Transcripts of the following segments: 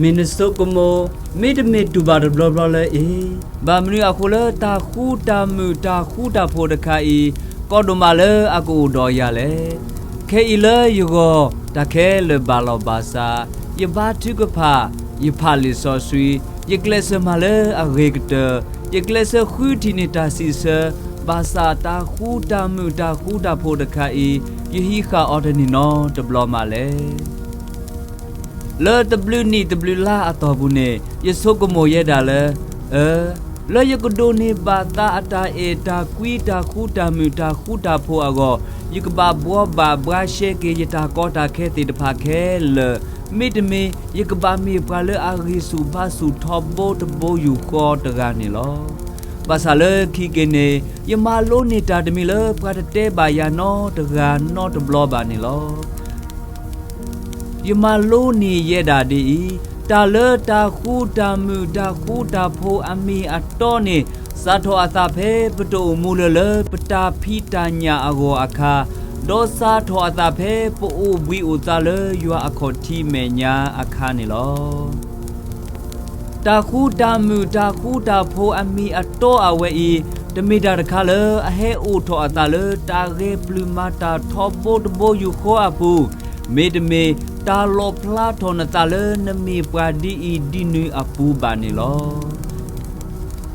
မ့ၢ်နဆိကမိၣ်, မ့တမ့ၢ်တူၢ်ဘၣ်တဘျီဘျီလၢအံၤ, ဘၣ်မနုၤအဃိလၢတၢ်ဃူတၢ်မုာ်တၢ်ဃူတၢ်ဖိးတခါအံၤ ကီဒိၣ်မးလၢအကအိၣ်ဒီးယၤလဲၣ်. ခဲအံၤလၢယဂီၢ် တၢ်ခဲလၢာ်ဘၣ်လီၤဘၣ်စး, ယဘါထုကဖၣ်, ယဖးလံာ်စီဆှံ, ယကျဲးစၢးမၤလၢအဂ့ၤကတၢၢ်, ယကျဲးစၢးဃုထံၣ်န့ၢ်တၢ်စံးဆၢ, ဘၣ်ဆၣ်တၢ်ဃူတၢ်မုာ်တၢ်ဃူတၢ်ဖိးတခါအံၤ ယဟံးဃာ်အီၤတန့ၢ်နီတဘျီမးလဲၣ်. လၢတဘျုးနံၣ်တဘျုးလါအတီၢ်ပူၤန့ၣ် ယဆိကမိၣ်ယဲဒၣ်လၢ, အၢ, လၢယကဒိးန့ၢ်ဘၣ်သးအတၢ်အဲၣ်တၢ်ကွံတၢ်ဃူတၢ်မုာ်တၢ်ဃူတၢ်ဖိးအဂီၢ်, ယကဘၣ်ဘှီဘၣ်ဘှါရှဲက့ၤယတၢ်ကီတၢ်ခဲသ့ၣ်တဖၣ်ခဲလၢာ်, မ့တမ့ၢ် ယကဘၣ်မ့ၢ်ပှၤလၢအဂံၢ်ဆူၣ်ဘါဆူၣ်ထီဘိတဘိယူၢ်ဃီတဂၤန့ၣ်လီၤ. ဘၣ်ဆၣ်လၢခံက့ၤန့ၣ် ယမၤလိန့ၢ်တၢ်တမံၤလၢပှၤတတဲဘၣ်ယၤနီတဂၤနီတဘျီဘၣ်န့ၣ်လီၤ. ယမၤလိန့ၢ်ယဲဒၣ်ဒ်အံၤ, တၢ်လၢတၢ်ဃူတၢ်မုာ်တၢ်ဃူတၢ်ဖိးအမ့ၢ်အတီန့ၣ် စးထီၣ်အသးဖဲပတအိၣ်မူလၢၤလၢပတၢ်ဖံးတၢ်ညၣ်အဂီၢ်အခါ, ဒီးစးထီၣ်အသးဖဲပအိၣ်ဘှံးအိၣ်သါလၢယွၤအခီၣ်ထံးမဲာ်ညါအခါန့ၣ်လီၤ. တၢ်ဃူတၢ်မုာ်တၢ်ဃူတၢ်ဖိးအမ့ၢ်အတီအဝဲအံၤ, တမ့ၢ်တၢ်တခါလၢအဟဲအိၣ်ထီၣ်အသးလၢတၢ်ဂဲၤပျုၢ်မၤတၢ်ထီဘိတဘိယူၢ်ဃီအပူၤ, မ့တမ့ၢ်တၢ်လီၣ်ဖျါထီၣ်နသးလၢနမ့ၢ်ပှၤဒ်အံၤဒ်နုၤအပူၤဘၣ်န့ၣ်လီၤ.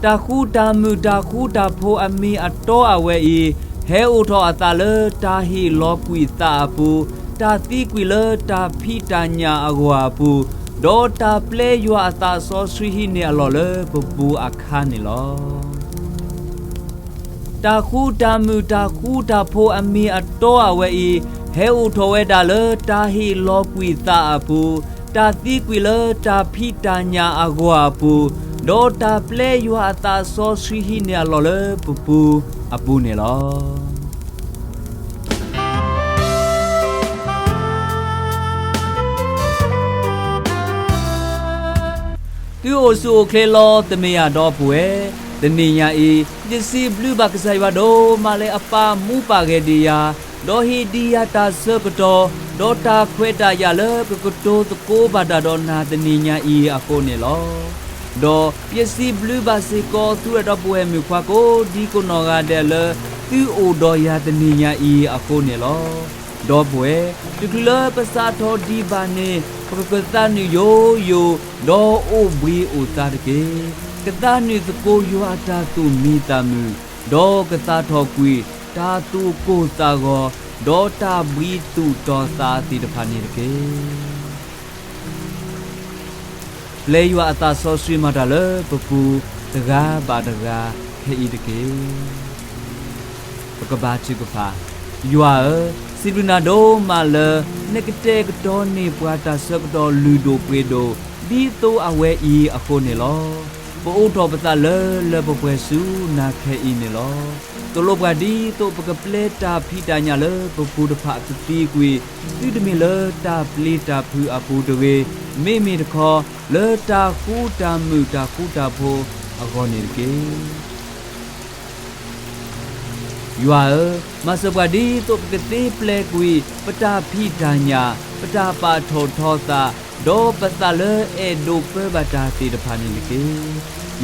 တၢ်ဃူတၢ်မုာ်တၢ်ဃူတၢ်ဖိးအမ့ၢ်အတီအဝဲအံၤ, ဟဲအိၣ်ထီၣ်အသးလၢတၢ်ဟ့ၣ်လီၤကွံာ်သးအပူၤ, တၢ်သံကွံာ်လၢတၢ်ဖံးတၢ်ညၣ်အဂီၢ်အပူၤ, ဒီးတၢ်ပျဲယွၤအသးစီဆှံဟံးန့ၢ်အလီၢ်လၢပပူၤအခါန့ၣ်လီၤ. တၢ်ဃူတၢ်မုာ်တၢ်ဃူတၢ်ဖိးအမ့ၢ်အတီအဝဲအံၤ, ဟဲအိၣ်ထီၣ်ဝဲဒၣ်လၢတၢ်ဟ့ၣ်လီၤကွံာ်သးအပူၤ, တၢ်သံကွံာ်လၢတၢ်ဖံးတၢ်ညၣ်အဂီၢ်အပူၤ, ဒီးတၢ်ပျဲယွၤအသးစီဆှံဟံးန့ၢ်အလီၢ်လၢပပူၤအပူၤန့ၣ်လီၤ. သုအိၣ်ဆူၣ်အိၣ်ချ့လီၤ တမ့ၢ်ယၤဒီပုၢ်ဝဲၢ်, တနံၤညါအံၤ ယစံးဘျုးဘၣ်ကစၢ်ယွၤဒိၣ်မးလၢအပာ်မူပာ်ဂဲၤဒံးယၤ, ဒီးဟ့ၣ်ဒံးယၤတၢ်ဆၢကတီၢ်, ဒီးတၢ်ခွဲးတၢ်ယာ်လၢကကတိၤသကိးဘၣ်တၢ်ဒီးနၤတနံၤညါအံၤအဃိန့ၣ်လီၤ. ဒီးယစံးဘျုးဘၣ်စ့ၢ်ကီးသုဝဲဒီပုၢ်ဝဲၢ်မုၣ်ခွါကိးဒံကိးနီၢ်ဂၤဒဲးလၢ သုအိၣ်ဒီးယၤတနံၤညါအံၤအဃိန့ၣ်လီၤ. ဒီပုၢ်ဝဲၢ်, တချုးလၢပစးထီၣ်ဒံးဘၣ်န့ၣ် ပကကသးနုာ်ယိာ်ယိာ်, ဒီးအိၣ်ဘှံးအိၣ်သါတက့ၢ်. ကသးနုာ်သကိးယွၤအတၢ်သူၣ်မံသးမုာ်, ဒီးကသးထီၣ်ကွံာ်တၢ်သူၣ်ကိၢ်သးဂီၤ, ဒီးတၢ်ဘှံးသူၣ်တီၤသးသ့ၣ်တဖၣ်န့ၣ်တက့ၢ်. ပျဲယွၤအသးစီဆှံမၤတၢ်လၢပပူၤတဂၤဘၣ်တဂၤခဲအံၤတက့ၢ်. ပကဘါထုကဖၣ်. ယွၤဧၢ, စံးဘျုးနၤဒိၣ်မးလၢ နကတဲာ်ကတီၤန့ၢ်ပှၤတၢ်ဆၢကတီၢ်လုၢ်ဒိၣ်ပှ့ၤဒိၣ် ဒ်သိးအဝဲအံၤအဃိန့ၣ်လီၤ. ပအိးထီၣ်ပသးလၢလၢပှဲၤပှဲၤဆူနၤခဲအံၤန့ၣ်လီၤ. သိၣ်လိပှၤဒ်သိးပကပျဲတၢ်ဖံးတၢ်ညၣ်လၢပပူၤတဖၣ်ကသံကွံာ် သုတမ့ၢ်လၢတၢ်ပျံၤတၢ်ဖုးအပူၤတဂ့ၤ, မ့မ့ၢ်တခီ လၢတၢ်ဃူတၢ်မုာ်တၢ်ဃူတၢ်ဖိးအဂီၢ်န့ၣ်တက့ၢ်. ယွၤဧၢ, မၤစၢၤပှၤဒ်သိးပကသ့ပျဲကွံာ် ပတၢ်ဖံးတၢ်ညၣ်, ပတၢ်ပာ်ထီၣ်ထီသး, ဒီးပသးလၢအဲၣ်ဒိးပၢဘၣ်တၢ်သ့ၣ်တဖၣ်န့ၣ်တက့ၢ်.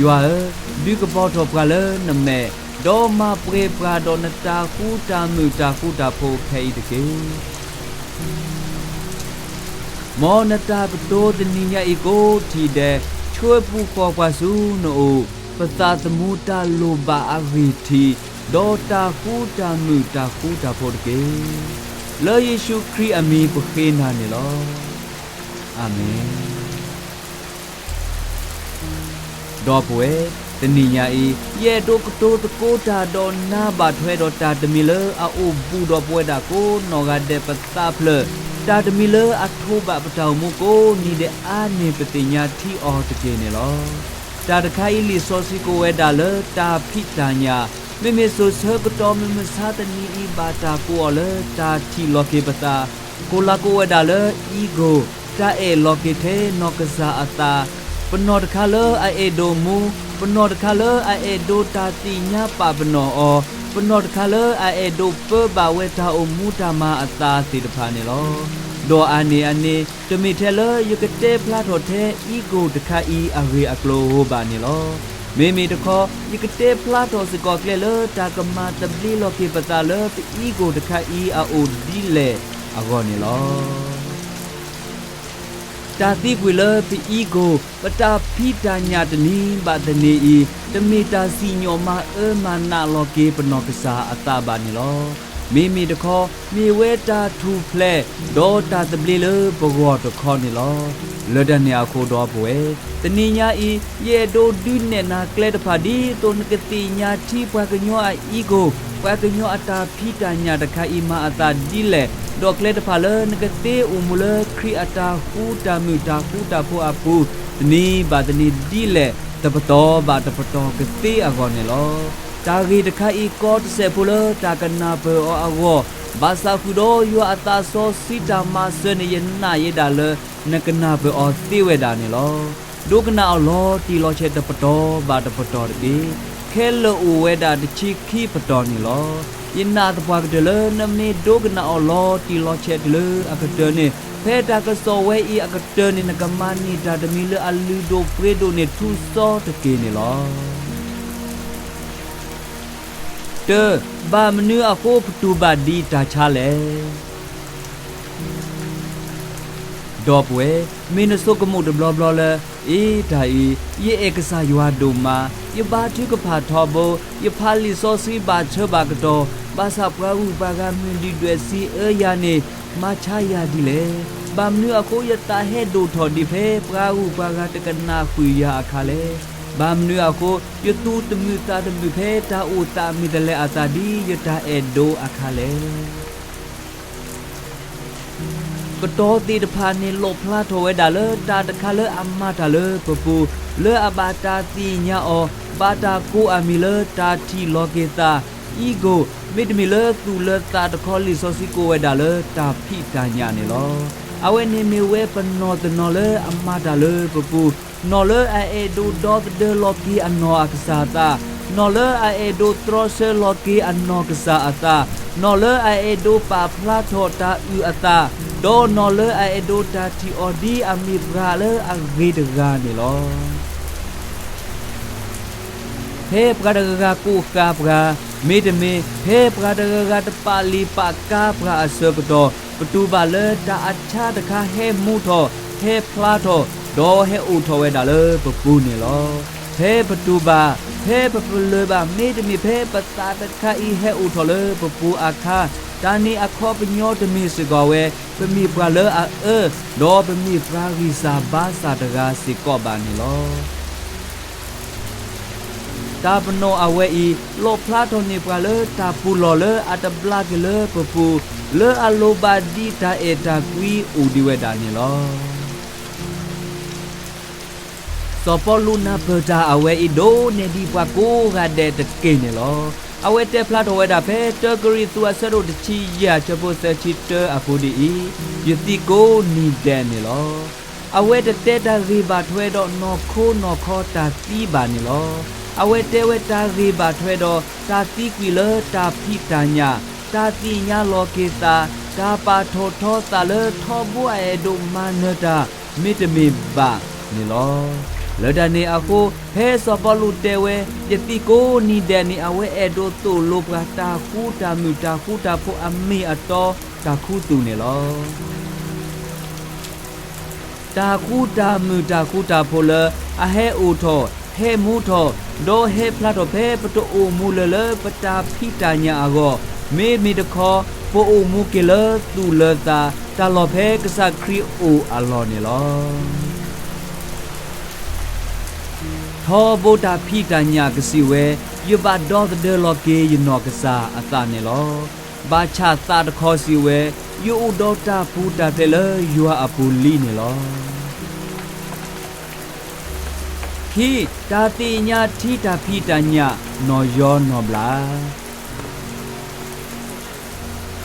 ယွၤဧၢ, ဒုးကပီၤထီၣ်ပှၤလၢနမဲာ်, ဒီးမၤပှဲၤပှၤဒီးနတၢ်ဃူတၢ်မုာ်တၢ်ဃူတၢ်ဖိးခဲအံၤတက့ၢ်. မ်နတၢ်ကတိၤတနံၤညါအံၤကိးထံၣ်ဒဲး ဆှၢပူၤဃီၤပှၤဆူနအိၣ်, ပသးသမူတၢ်လိၣ်ဘၣ်အဂ့ၢ်ထံး, ဒီးတၢ်ဃူတၢ်မုာ်တၢ်ဃူတၢ်ဖိးတက့ၢ်. လၢယ့ၣ်ၡူးခရံာ်အမံၤပဃ့နၤန့ၣ်လီၤ. အၤမ့ၣ်. ဒီပုၢ်ဝဲၢ်, တနံၤညါအံၤ ယအဲၣ်ဒိးကတိၤသကိးတၢ်ဒီးနၤဘၣ်ထွဲဒီးတၢ်တမံၤလၢအအိၣ်ဘူးဒီးပဝဲဒၣ်ကိးနီၢ်ဂၤဒဲးပသးဖျၢၣ်, တၢ်တမံၤလၢအထိးဘၣ်ပတၢ်အိၣ်မူကိးနံၤဒဲးအါန့ၢ်ပသ့ၣ်ညါထံအီၤတက့ၢ်န့ၣ်လီၤ. တၢ်တခါအံၤလံာ်စီဆှံကိးဝဲဒၣ်လၢတၢ်ဖံးတၢ်ညၣ်, မ့မ့ၢ်စိၤဆၢကတီၢ်မုၢ်မဆါတနံၤအံၤ ဘၣ်တၢ်ကိးအီၤလၢတၢ်ထံၣ်လီၤက့ၤပသး, ကိးလါကိးဝဲဒၣ်လၢ ego, တၢ်အဲၣ်လီၤက့ၤထဲနီၢ်ကစၢ်အသး, ပနီၢ်တခါလၢအအဲၣ်ဒိးမူ, ပနီၢ်တခါလၢအအဲၣ်ဒိးတၢ်သ့ၣ်ညါပာ်ပနီၣ်အီၤ, ပနီၢ်တခါလၢအအဲၣ်ဒိးပၢဘၣ်ဝဲတၢ်အိၣ်မူတၢ်မၤအသးသ့ၣ်တဖၣ်န့ၣ်လီၤ. ဒီးအါန့ၢ်အန့ၣ် တမ့ၢ်ထဲလၢယကတဲဖျါထီၣ်ထဲ ego တခါအံၤအဂ့ၢ်အကျိၤဧိၤဘၣ်န့ၣ်လီၤ. မ့မ့ၢ်တခီ ယကတဲဖျါထီၣ်စ့ၢ်ကီးကျဲလၢတၢ်ကမၤသဘျ့လီၤက့ၤပသးလၢပ ego တခါအံၤအအိၣ်ဒ်လဲၣ်အဂီၢ်န့ၣ်လီၤ. တၢ်သံကွံာ်လၢပ ego, ပတၢ်ဖံးတၢ်ညၣ်တနံၤဘၣ်တနံၤအံၤ တမ့ၢ်တၢ်စံၣ်ညီၣ်မၤအၢမၤနးလီၤက့ၤပနီၢ်ကစၢ်အသးဘၣ်န့ၣ်လီၤ. မ့မ့ၢ်တခီ မ့ၢ်ဝဲတၢ်ထူၣ်ဖျဲး ဒီးတၢ်သဘျ့လၢပဂီၢ်တခီန့ၣ်လီၤ. လၢတၢ်န့ၣ်အဃိဒီပုၢ်ဝဲၢ်, တနံၤညါအံၤ ယအဲၣ်ဒိးဒုးနဲၣ်နၤကျဲတဖၣ် ဒ်သိးနကသ့ၣ်ညါထံပှၤကညီအ ego, ပှၤကညီအတၢ်ဖံးတၢ်ညၣ်တခါအံၤမၤအသးဒ်လဲၣ်, ဒီးကျဲတဖၣ်လၢနကသ့အိၣ်မူလၢခရံာ်အတၢ်ဃူတၢ်မုာ်တၢ်ဃူတၢ်ဖိးအပူၤ တနံၤဘၣ်တနံၤဒ်လဲၣ် တပတီၢ်ဘၣ်တပတီၢ်ကသ့အဂီၢ်န့ၣ်လီၤ. တၢ်ဂ့ၢ်တခါအံၤကီတစဲးဖိလၢတၢ်ကနၢ်ပၢၢ်အီၤအဂီၢ်, ဘၣ်ဆၣ်ဃုာ်ဒီးယွၤအသးစီဆှံတၢ်မၤစၢၤန့ၣ် ယနာ်ယဲဒၣ်လၢ နကနၢ်ပၢၢ်အီၤသ့ဝဲဒၣ်န့ၣ်လီၤ. ဒိကနၣ်အီၤလီၤတံၢ်လီၤဆဲးတပတီၢ်ဘၣ်တပတီၢ်တက့ၢ်. ခဲလၢာ်အိၣ်ဝဲဒၣ်တဆံခံပတီၢ်န့ၣ်လီၤ. ယနာ်သပှၢ်ကတၢၢ်လၢနမ့ၢ်ဒိကနၣ်အီၤလီၤတံၢ်လီၤဆဲးတုၤလၢအကတၢၢ်န့ၣ်, ဖဲတၢ်ကစီၣ်ဝဲအံၤအကတၢၢ်န့ၣ် နကမၤန့ၢ်တၢ်တမံၤလၢအလုၢ်ဒိၣ်ပှ့ၤဒိၣ်န့ၣ်ထူစီတက့ၢ်န့ၣ်လီၤ. တၢ, ဘၣ်မနုၤအဃိပတူၢ်ဘၣ်ဒံးတၢ်ဆါလဲၣ်. ဒီပုၢ်ဝဲၢ်, မ့ၢ်နဆိကမိၣ်တဘျီဘျီလၢ အ့ တၢ်အံၤ ယအဲၣ်ကစၢ်ယွၤဒိၣ်မး, ယဘါထုကဖၣ်ထီဘိ, ယဖးလံာ်စီဆှံဘၣ်ဆၢဘၣ်ကတီၢ်, ဘၣ်ဆၣ်ပှၤဂုၤပှၤဂၤမုၢ်ဒုၣ်ဒွဲၣ်စံးအၢယၤန့ၣ် မၤဆါယၤဒ်လဲၣ်. ဘၣ်မနုၤအဃိယသးဟဲဒိၣ်ထီၣ်ဒံးဖဲပှၤဂုၤပှၤဂၤတကနၣ်ဃုာ်ယၤအခါလဲၣ်. ဘၣ်မနုၤအဃိ ယသူၣ်တမုာ်သးတမုာ်ဖဲတၢ်အိၣ်သးမံၤတလဲအသးဒ်ယတၢ်အဲၣ်ဒိးအခါလဲၣ်. ကတီၤသ့ၣ်တဖၣ်န့ၣ် လီၣ်ဖျါထီၣ်ဝဲဒၣ်လၢတၢ်တခါလၢအမၤတၢ်လၢပပူၤ, လၢအဘၣ်တၢ်သ့ၣ်ညါအီၤ, ဘၣ်တၢ်ကိးအမံၤလၢတၢ်ထံၣ်လီၤက့ၤသး, ego, မ့တမ့ၢ်လၢသူၣ်လၢသးတခီ လံာ်စီဆှံကိးဝဲဒၣ်လၢတၢ်ဖံးတၢ်ညၣ်န့ၣ်လီၤ. အဝဲန့ၣ်မ့ၢ်ဝဲပနီၢ်တနီၤလၢအမၤတၢ်လၢပပူၤ, နီၢ်လၢအအဲၣ်ဒိးဒီသဒၢလီၤက့ၤအနီၢ်အကစၢ်အသး, နီၢ်လၢအအဲၣ်ဒိးတြီဆၢလီၤက့ၤအနီၢ်ကစၢ်အသး, နီၢ်လၢအအဲၣ်ဒိးပာ်ဖျါထီၣ်တၢ်အုၣ်အသး, ဒီးနီၢ်လၢအအဲၣ်ဒိးတၢ်ထံၣ်အီၤဒ်အမ့ၢ်ပှၤလၢအဂ့ၤတဂၤန့ၣ်လီၤ. ဖဲပှၤတဂၤဂၤကိးဃာ်ပှၤ, မ့တမ့ၢ် ဖဲပှၤတဂၤဂၤတပာ်လုၢ်ပာ်ကါပှၤအဆၢကတီၢ်, ပတူၢ်ဘၣ်လၢတၢ်အဆါတခါဟဲမူထီၣ်, ဟဲဖျါထီၣ်, ဒီးဟဲအိၣ်ထီၣ်ဝဲဒၣ်လၢပပူၤန့ၣ်လီၤ. ဖဲပတူၢ်ဘၣ်, ဖဲပပလၢၢ်ဘၣ်, မ့တမ့ၢ်ဖဲပသးတခါအံၤဟဲအိၣ်ထီၣ်လၢပပူၤအခါ, တၢ်န့ၣ်အခီပညီတမ့ၢ်စ့ၢ်ကီးဝဲ ပမ့ၢ်ပှၤလၢအအၢ, ဒီးပမ့ၢ်ပှၤဂံၢ်စၢ်ဘါစၢ်တဂၤစ့ၢ်ကီးဘၣ်န့ၣ်လီၤ. တၢ်ပနီၣ်အဝဲအံၤ လီၣ်ဖျါထီၣ်န့ၢ်ပှၤလၢတၢ်ပူၤလီၢ်လၢအတဘျါက့ၤလၢပပူၤ, လၢအလိၣ်ဘၣ်ဒ်တၢ်အဲၣ်တၢ်ကွံအိၣ်ဒံးဝဲဒၣ်န့ၣ်လီၤ. စီၤပီလူးနၢ်ပၢၢ်တၢ်အဝဲအံၤဒိၣ်န့ၢ်ဒံးပှၤကိးဂၤဒဲးတက့ၢ်န့ၣ်လီၤ. အဝဲတဲဖျါထီၣ်ဝဲဒၣ်ဖဲတၢကရံၣ်သူးအဆၢဒိၣ်တဆံယဲၢ်အဆၢဖိသၢဆံတၢအပူၤဒ်အံၤ, ယသံးကိးနံၤဒဲးန့ၣ်လီၤ. အဝဲတတဲတၢ်ဂ့ၢ်ဘၣ်ထွဲဒီးနီၢ်ခိနီၢ်ခီတၢ်သံဘၣ်န့ၣ်လီၤ. အဝဲတဲဝဲတၢ်ဂ့ၢ်ဘၣ်ထွဲဒီးတၢ်သံကွံာ်လၢတၢ်ဖံးတၢ်ညၣ်, တၢ်သ့ၣ်ညါလီၤက့ၤသး, တၢ်ပာ်ထီၣ်ထီသးလၢထီဘိအအဲၣ်ဒိးမၤနၢၤတၢ် မ့တမ့ၢ်ဘၣ်န့ၣ်လီၤ. လၢတၢ်န့ၣ်အဃိ ဖဲစီၤပီလူးတဲဝဲ ယသံးကိးနံၤဒဲးန့ၣ် အဝဲအဲၣ်ဒိးသိၣ်လိပှၤတၢ်ဃူတၢ်မုာ်တၢ်ဃူတၢ်ဖိးအမ့ၢ်အတီတၢ်ခူသူၣ်န့ၣ်လီၤ. တၢ်ဃူတၢ်မုာ်တၢ်ဃူတၢ်ဖိးလၢအဟဲအိၣ်ထီၣ်, ဟဲမူထီၣ်, ဒီးဟဲဖျါထီၣ်ဖဲပတအိၣ်မူလၢၤလၢပတၢ်ဖံးတၢ်ညၣ်အဂီၢ်, မ့မ့ၢ်တခီ ပအိၣ်မူက့ၤလၢသူၣ်လၢသး တၢ်လီၢ်ဖဲကစၢ်ခရံာ်အိၣ်အလီၢ်န့ၣ်လီၤ. ထီဘိတၢ်ဖံးတၢ်ညၣ်ကစံးဝဲ, ယဘၣ်ဒီသဒၢလီၤက့ၤယနီၢ်ကစၢ်အသးန့ၣ်လီၤ. ဘၣ်ဆၣ်သးတခီစံးဝဲ, ယအိၣ်ဒီးတၢ်ပူၤတၢ်ဖျဲးလၢယွၤအပူၤလံန့ၣ်လီၤ. ခံ, တၢ်သ့ၣ်ညါထံတၢ်ဖံးတၢ်ညၣ်နီၢ်ယီနီၢ်ဘျၣ်.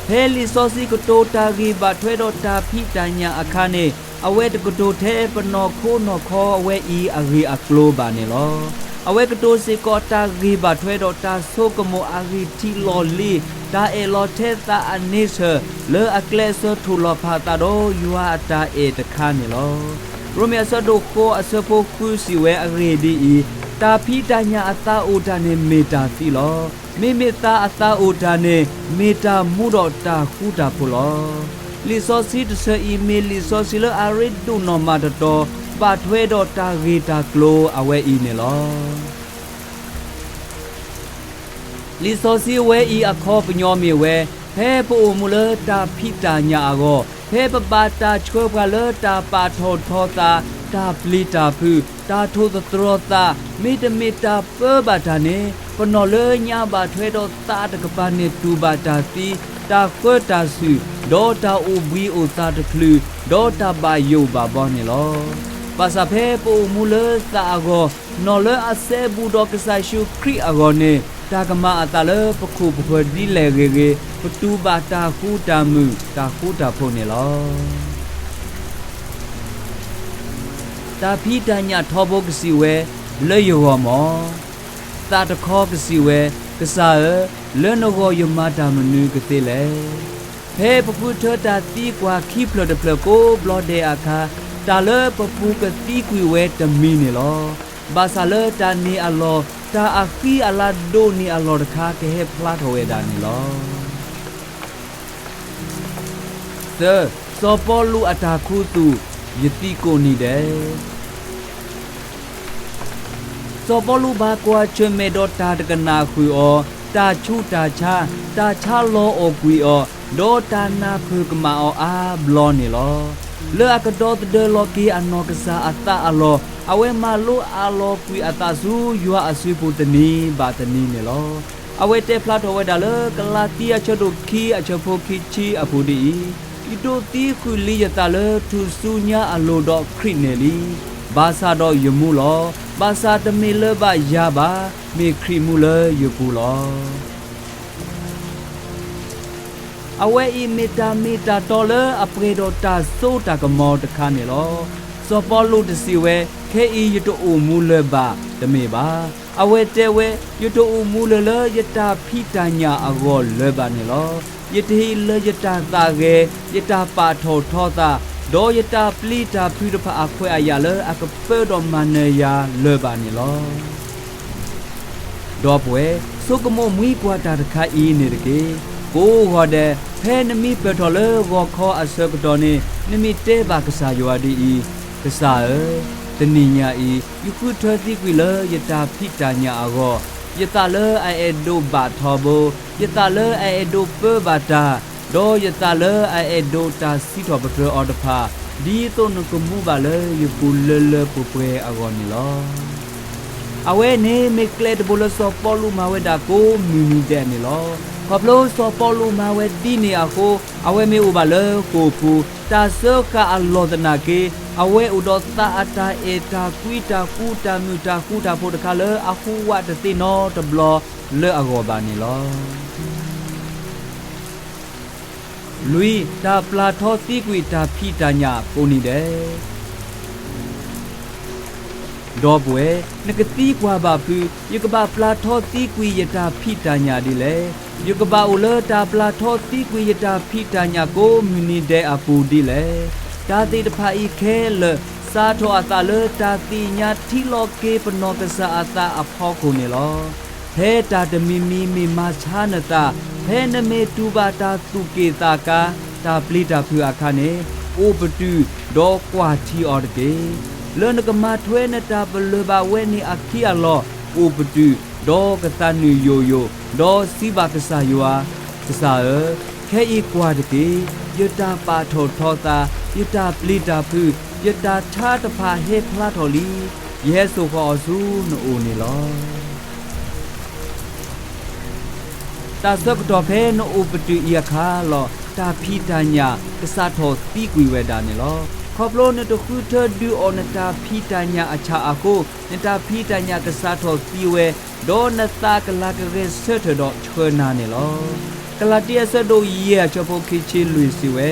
ဖဲလံာ်စီဆှံကတိၤတၢ်ဂ့ၢ်ဘၣ်ထွဲဒီးတၢ်ဖံးတၢ်ညၣ်အခါန့ၣ်, အဝဲတကတိၤထဲပနီၢ်ခိနီၢ်ခီဝဲအံၤအဂ့ၢ်အကျိၤဘၣ်န့ၣ်လီၤ. အဝဲကတိၤစ့ၢ်ကီးတၢ်ဂ့ၢ်ဘၣ်ထွဲဒီးတၢ်ဆိကမိၣ်အဂံၢ်ထံးလီၢ်လံၤ, တၢ်အဲၣ်လီၤထဲသးအန့ဆၢၣ်, လၢအကျဲအစၢၤထိၣ်လီၤဖးအသးဒီးယွၤအတၢ်အဲၣ်တခါန့ၣ်လီၤ. ရိမ့ၤအဆၢဒိၣ်ဃိးအဆၢဖိဃုစံးဝဲအဂ့ၢ်ဒ်အံၤ, တၢ်ဖံးတၢ်ညၣ်အသးအိၣ်တၢ်န့ၣ်မ့ၢ်တၢ်သံလီၤ. မ့မ့ၢ်သးအသးအိၣ်တၢ်န့ၣ် မ့ၢ်တၢ်မူဒီးတၢ်ဃူတၢ်ဖိးလီၤ. လံာ်စီဆှံတဆၢအံၤမ့ၢ်လံာ်စီဆှံလၢအရ့ဒိၣ်နီၢ်မးတတီၤ, ဘၣ်ထွဲဒီးတၢ်ဂ့ၢ်တၢ်ကျိၤအဝဲအံၤန့ၣ်လီၤ. လံာ်စီဆှံဝဲအံၤအခီပညီမ့ၢ်ဝဲ, ဖဲပအိၣ်မူလၢတၢ်ဖံးတၢ်ညၣ်အဂီၢ်, ဖဲပဘၣ်တၢ်ဆှၢပှၤလၢတၢ်ပာ်ထီၣ်ထီသး, တၢ်ပျံၤတၢ်ဖုး, တၢ်ထိၣ်သတြီၤသး, မ့တမ့ၢ်တၢ်ပၢဘၣ်တၢ်န့ၣ်, ပနီၢ်လၢညါဘၣ်ထွဲဒီးသးတကပၤန့ၣ်တူၢ်ဘၣ်တၢ်သံ, တၢ်ဃၢတၢ်ဆူၣ်, ဒီးတၢ်အိၣ်ဘှံးအိၣ်သါတချုး, ဒီးတၢ်ဘၣ်ယိၣ်ဘၣ်ဘီန့ၣ်လီၤ. ဘၣ်ဆၣ်ဖဲပအိၣ်မူလၢသးအဂီၢ်, နီၢ်လၢအစဲဘူးဒီးကစၢ်ယ့ၣ်ၡူးခရံာ်အဂီၢ်န့ၣ်, တၢ်ကမၤအသးလၢပခိၣ်ပဃၢၤဒ်လဲၣ်ဂ့ၤဂ့ၤ, ပတူၢ်ဘၣ်တၢ်ဃူတၢ်မုာ်တၢ်ဃူတၢ်ဖိးန့ၣ်လီၤ. တၢ်ဖံးတၢ်ညၣ်ထီဘိကစံးဝဲ, လၢယဂီၢ်မၢ်. သးတခီကစံးဝဲ, ကစၢ်ဧၢ, လၢနဂီၢ်ယမၤတၢ်မနုၤကသ့လဲၣ်. ဖဲပဃုထၢတၢ်သံကွၢ်ခံဖျၢၣ်တဖျၢၣ်ကိးဘျီဒဲးအခါ, တၢ်လၢပပူၤကသံကွံာ်ဝဲတမံၤန့ၣ်လီၤ. ဘၣ်ဆၣ်လၢတၢ်န့ၢ်အလီၢ်, တၢ်အဃံအလၤဒိၣ်န့ၢ်အလီၢ်တခါ ကဟဲဖျါထီၣ်ဝဲဒၣ်န့ၣ်လီၤ. သၢ, စီၤပီလူးအတၢ်ခူသူၣ်, ယသံကိးနံၤဒဲး. စီၤပီလူးဘၣ်ကွၢ်ဆၢၣ်မဲာ်ဒီးတၢ်တကနၣ်ဃုာ်အီၤ, တၢ်ဆူးတၢ်ဆါ, တၢ်ဆါလီၤအီၣ်ကွံာ်အီၤ, ဒီးတၢ်နၢ်ဖၢၣ်ကမၣ်အီၤအါဘျီန့ၣ်လီၤ. လၢအကဒီသဒၢလီၤက့ၤအနီၢ်ကစၢ်အသးအလီၢ်, အဝဲမၤလိအလီၤကွံာ်အသးဆူယွၤအစုပူၤတနံၤဘၣ်တနံၤန့ၣ်လီၤ. အဝဲတဲဖျါထီၣ်ဝဲဒၣ်လၢကလၤတံအဆၢဒိၣ်ခံအဆၢဖိခံဆံအပူၤဒ်အံၤ, ယဒိးသံဃုာ်လံယသးလၢထူၣ်စုညါအလိၤဒီးခရံာ်န့ၣ်လံ. ဘၣ်ဆၣ်ဒီးယမူလီၤ. ဘၣ်ဆၣ်တမ့ၢ်လၢဘၣ်ယၤဘၣ်, မ့ၢ်ခရံာ်မူလၢယပူၤလီၤ. အဝဲအံၤမ့ၢ်တၢ်မ့ၢ်တၢ်တီလၢအပှဲၤဒီးတၢ်စိတၢ်ကမီၤတခါန့ၣ်လီၤ. စီၤပီလူးတစံးဝဲ, ခဲအံၤယတအိၣ်မူလၢၤဘၣ်တမ့ၢ်ဘၣ်. အဝဲတဲဝဲ, ယတအိၣ်မူလၢၤလၢယတၢ်ဖံးတၢ်ညၣ်အဂီၢ်လၢၤဘၣ်န့ၣ်လီၤ. ယတဟံးလၢယတၢ်သးဂဲၤ, ယတၢ်ပာ်ထီၣ်ထီသး, ဒီးယတၢ်ပျံၤတၢ်ဖုးတဖၣ်အခွဲးအယာ်လၢအကပၢဒီးမၤနၢၤယၤလၢၤဘၣ်န့ၣ်လီၤ. ဒီပုၢ်ဝဲၢ်, ဆိကမိၣ်မှံကွၢ်တၢ်တခါအံၤန့ၣ်တက့ၢ်. ကိးဂီၤဒဲး, ဖဲနမံပၢၢ်ထီၣ်လၢဂီၤခီအဆၢကတီၢ်န့ၣ်, နမ့ၢ်တဲဘၣ်ကစၢ်ယွၤဒ်အံၤ, ကစၢ်ဧၢ, တနံၤညါအံၤ ယဃုထၢသံကွံာ်လၢယတၢ်ဖံးတၢ်ညၣ်အဂီၢ်, ယသးလၢအအဲၣ်ဒိးဘၣ်ထီဘိ, ယသးလၢအအဲၣ်ဒိးပၢဘၣ်တၢ်, ဒီးယသးလၢအအဲၣ်ဒိးတၢ်စံးထီၣ်ပတြၢၤအီၤတဖၣ်, ဒ်သိးနကမူဘၣ်လၢယပူၤလၢလၢပှဲၤပှဲၤအဂီၢ်န့ၣ်လီၤ. အဝဲန့ၣ်မ့ၢ်ကျဲတဘိလၢစီၤပီလူးမၤဝဲဒၣ်ကိးမုၢ်နံၤဒဲးန့ၣ်လီၤ. ခီဖျိစီၤပီလူးမၤဝဲဒ်န့ၣ်အဃိ, အဝဲမ့ၢ်အိၣ်ဘၣ်လၢဃိာ်ပူၤ, တၢ်စၢဃာ်အလီၢ်သနာ်က့, အဝဲအိၣ်ဒီးသးအတၢ်အဲၣ်တၢ်ကွံတၢ်ဃူတၢ်မုာ်တၢ်ဃူတၢ်ဖိးတခါလၢအဟူးဝးတသ့နီတဘျီလၢအဂီၢ်ဘၣ်န့ၣ်လီၤ. လွံၢ်, တၢ်ပျၢ်ထီသံကွံာ်တၢ်ဖံးတၢ်ညၣ်ကိးနံၤဒဲး. ဒီပုၢ်ဝဲၢ်, နကသံကွၢ်ဘၣ်ဖုး, ယကဘၣ်ပျၢ်ထီသံကွံာ်ယတၢ်ဖံးတၢ်ညၣ်ဒ်လဲၣ်. ယကဘၣ်အိၣ်လၢတၢ်ပျၢ်ထီသံကွံာ်ယတၢ်ဖံးတၢ်ညၣ်ကိးမုၢ်နံၤဒဲးအပူၤဒ်လဲၣ်. တၢ်သ့ၣ်တဖၣ်အံၤခဲလၢာ် စးထီၣ်အသးလၢတၢ်သ့ၣ်ညါထံလီၤက့ၤပနီၢ်ကစၢ်အသးအဖီခိၣ်န့ၣ်လီၤ. ဖဲတၢ်တမံၤမံၤမ့ၢ်မၤဆါနသး, ဖဲနမ့ၢ်တူၢ်ဘၣ်တၢ်သူၣ်က့ၣ်သးကါ, တၢ်ပျံၤတၢ်ဖုးအခါန့ၣ်, အိၣ်ပတုာ်ဒီးကွၢ်ထံအီၤတက့ၢ်. လၢနကမၤထွဲနတၢ်ပလၢၢ်ဘၣ်ဝဲန့ၣ်အခံအလီၢ်, အိၣ်ပတုာ်ဒီးကသးနုာ်ယိာ်ယိာ်, ဒီးစံးဘၣ်ကစၢ်ယွၤ, ကစၢ်ဧၢ, ခဲအံၤကွၢ်တက့ၢ်. ယတၢ်ပာ်ထီၣ်ထီသး, ယတၢ်ပျံၤတၢ်ဖုး, ယတၢ်ဆါတဖၣ်ဟဲဖျါထီၣ်လံ. ယဟဲစိာ်ဃီၤအီၤဆူနအိၣ်န့ၣ်လီၤ. တၢ်ဆၢကတီၢ်ဖဲနအိၣ်ပတုာ်အံၤအခါလီၤ, တၢ်ဖံးတၢ်ညၣ်ကစးထီၣ်သံကွံာ်ဝဲဒၣ်န့ၣ်လီၤ. ခီဖျိနတဃုထၢဒုးအီၣ်နတၢ်ဖံးတၢ်ညၣ်အဆၣ်အဃိ, နတၢ်ဖံးတၢ်ညၣ်ကစးထီၣ်သံဝဲ, ဒီးနသးကလၤကဂဲၤဆၢထၢၣ်ဒီးဆှၢနၤန့ၣ်လီၤ. ကလၤတံအဆၢဒိၣ်ယဲၢ်အဆၢဖိခံဆံလွံၢ်စံးဝဲ,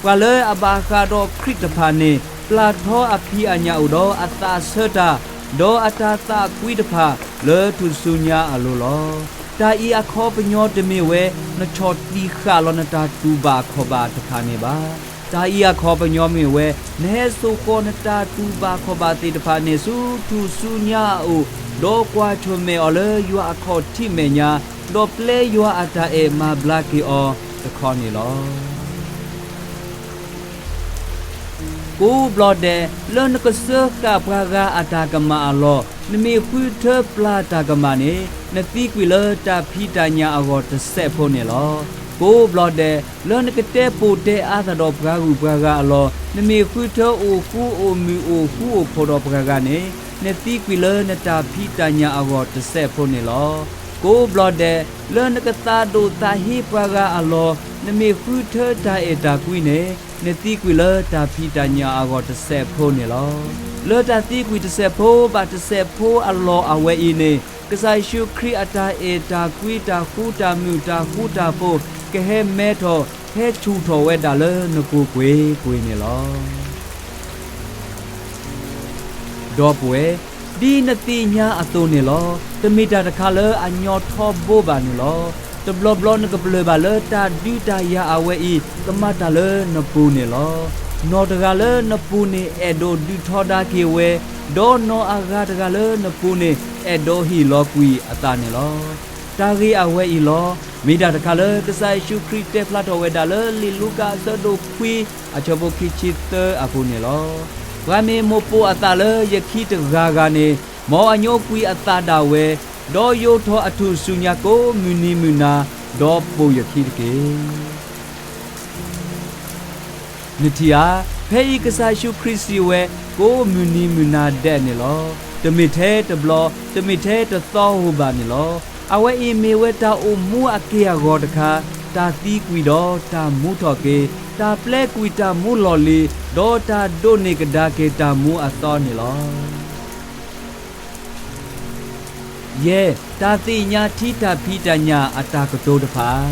ပှၤလၢအဘၣ်ဃးဒီးခရံာ်တဖၣ်န့ၣ်, ပျၢ်ထီအဖံးအညၣ်အိၣ်ဒီးအသးဆၢတၢ်, ဒီးအတၢ်သးကွံတဖၣ်လၢထူၣ်စုညါအလိၤလီၤ. တၢ်အံၤအခီပညီတမ့ၢ်ဝဲ နဆီၣ်တံၢ်ဃာ်လီၤနတၢ်တူၢ်ဘၣ်ခီၣ်ဘၣ်တဖၣ်န့ၣ်ဘၣ်. တၢ်အံၤအခီပညီမ့ၢ်ဝဲ နဟဲစိာ်ဃီၤနတၢ်တူၢ်ဘၣ်ခီၣ်ဘၣ်သ့ၣ်တဖၣ်န့ၣ်ဆူထူၣ်စုညါအအိၣ်, ဒီးကွၢ်ဆၢၣ်မဲာ်အီၤလၢယွၤအခီၣ်ထံးမဲာ်ညါ, ဒီးပျဲယွၤအတၢ်အဲၣ်မၤဘျါက့ၤအီၤတခီန့ၣ်လီၤ. ကိးဘျီဒဲး လၢနကစၢဃာ်ပှၤဂၤအတၢ်ကမၣ်အလီၢ်, နမ့ၢ်ဃုထၢပျၢ်တၢ်ကမၣ်န့ၣ်, နသံကွံာ်လၢတၢ်ဖံးတၢ်ညၣ်အဂီၢ်တစဲးဖိန့ၣ်လီၤ. ကိးဘျီဒဲး လၢနကတဲပိာ်တဲအါသးဒီးပှၤဂုၤပှၤဂၤအလီၢ်, နမ့ၢ်ဃုထၢအိၣ်ဃူအိၣ်မုာ်အိၣ်ဃူအိၣ်ဖိးဒီးပှၤဂၤန့ၣ်, နသံကွံာ်လၢနတၢ်ဖံးတၢ်ညၣ်အဂီၢ်တစဲးဖိန့ၣ်လီၤ. ကိးဘျီဒဲး လၢနကသးဒိၣ်သးဟ့ပှၤဂၤအလီၢ်, နမ့ၢ်ဃုထၢတၢ်အဲၣ်တၢ်ကွံန့ၣ်, နသံကွံာ်လၢတၢ်ဖံးတၢ်ညၣ်အဂီၢ်တစဲးဖိန့ၣ်လီၤ. လၢတၢ်သံကွံာ်တစဲးဖိဘၣ်တစဲးဖိအလီၢ်အဝဲအံၤန့ၣ်, ကစၢ်ယ့ၣ်ၡူးခရံာ်အတၢ်အဲၣ်တၢ်ကွံ တၢ်ဃူတၢ်မုာ် တၢ်ဃူတၢ်ဖိး ကဟဲမဲထီၣ် ဟဲဆူၣ်ထီၣ်ဝဲဒၣ်လၢနပူၤကွ့ၢ်ကွ့ၢ်န့ၣ်လီၤ. ဒီပုၢ်ဝဲၢ်, ဒ်နသ့ၣ်ညါအသိးန့ၣ်လီၤ. တမ့ၢ်တၢ်တခါလၢအညီထီဘိဘၣ်န့ၣ်လီၤ. တဘျီဘျီနကပလၢၢ်ဘၣ်လၢတၢ်ဒုးတၢ်ယၤအဝဲအံၤ ကမၤတၢ်လၢနပူၤန့ၣ်လီၤ. နီၢ်တဂၤလၢနပူၤန့ၣ်အဲၣ်ဒိးဒုးထီဒါက့ၤဝဲ, ဒီးနီၢ်အဂၤတဂၤလၢနပူၤန့ၣ် အဲၣ်ဒိးဟ့ၣ်လီၤကွံာ်အသးန့ၣ်လီၤ. တၢ်ဂ့ၢ်အဝဲအံၤလီၤ. မ့ၢ်တၢ်တခါလၢကစၢ်ယ့ၣ်ၡူးခရံာ်တဲဖျါထီၣ်ဝဲဒၣ်လၢလံာ်လူၤကၣ်အဆၢဒိၣ်ခွံ အဆၢဖိခံဆံသၢအပူၤန့ၣ်လီၤ. ပှၤမ့ၢ်မိၣ်ပိာ်အသးလၢယခံတဂၤဂၤန့ၣ်, မ်အညိကွံာ်အသးဒၣ်ဝဲ, ဒီးယိးထီၣ်အထူၣ်စုညါကိးမုၢ်နံၤမုၢ်နၤ, ဒီးပိာ်ယခံတက့ၢ်. နထံၣ်ဧါ, ဖဲအံၤကစၢ်ယ့ၣ်ၡူးခရံာ်စံးဝဲ, ကိးမုၢ်နံၤမုၢ်နၤဒဲးန့ၣ်လီၤ. တမ့ၢ်ထဲတဘျီ, တမ့ၢ်ထဲတသီဧိၤဘၣ်န့ၣ်လီၤ. အဝဲအံၤမ့ၢ်ဝဲတၢ်အိၣ်မူအက့ၢ်အဂီၤတခါ, တၢ်သံကွံာ်ဒီးတၢ်မူထီၣ်က့ၤ, တၢ်ပျဲကွံာ်တၢ်မူလီၢ်လံၤ, ဒီးတၢ်ဒိးန့ၢ်ကဒါက့ၤတၢ်မူအသီန့ၣ်လီၤ. ယဲၢ်, တၢ်သ့ၣ်ညါထံတၢ်ဖံးတၢ်ညၣ်အတၢ်ကတိၤတဖၣ်.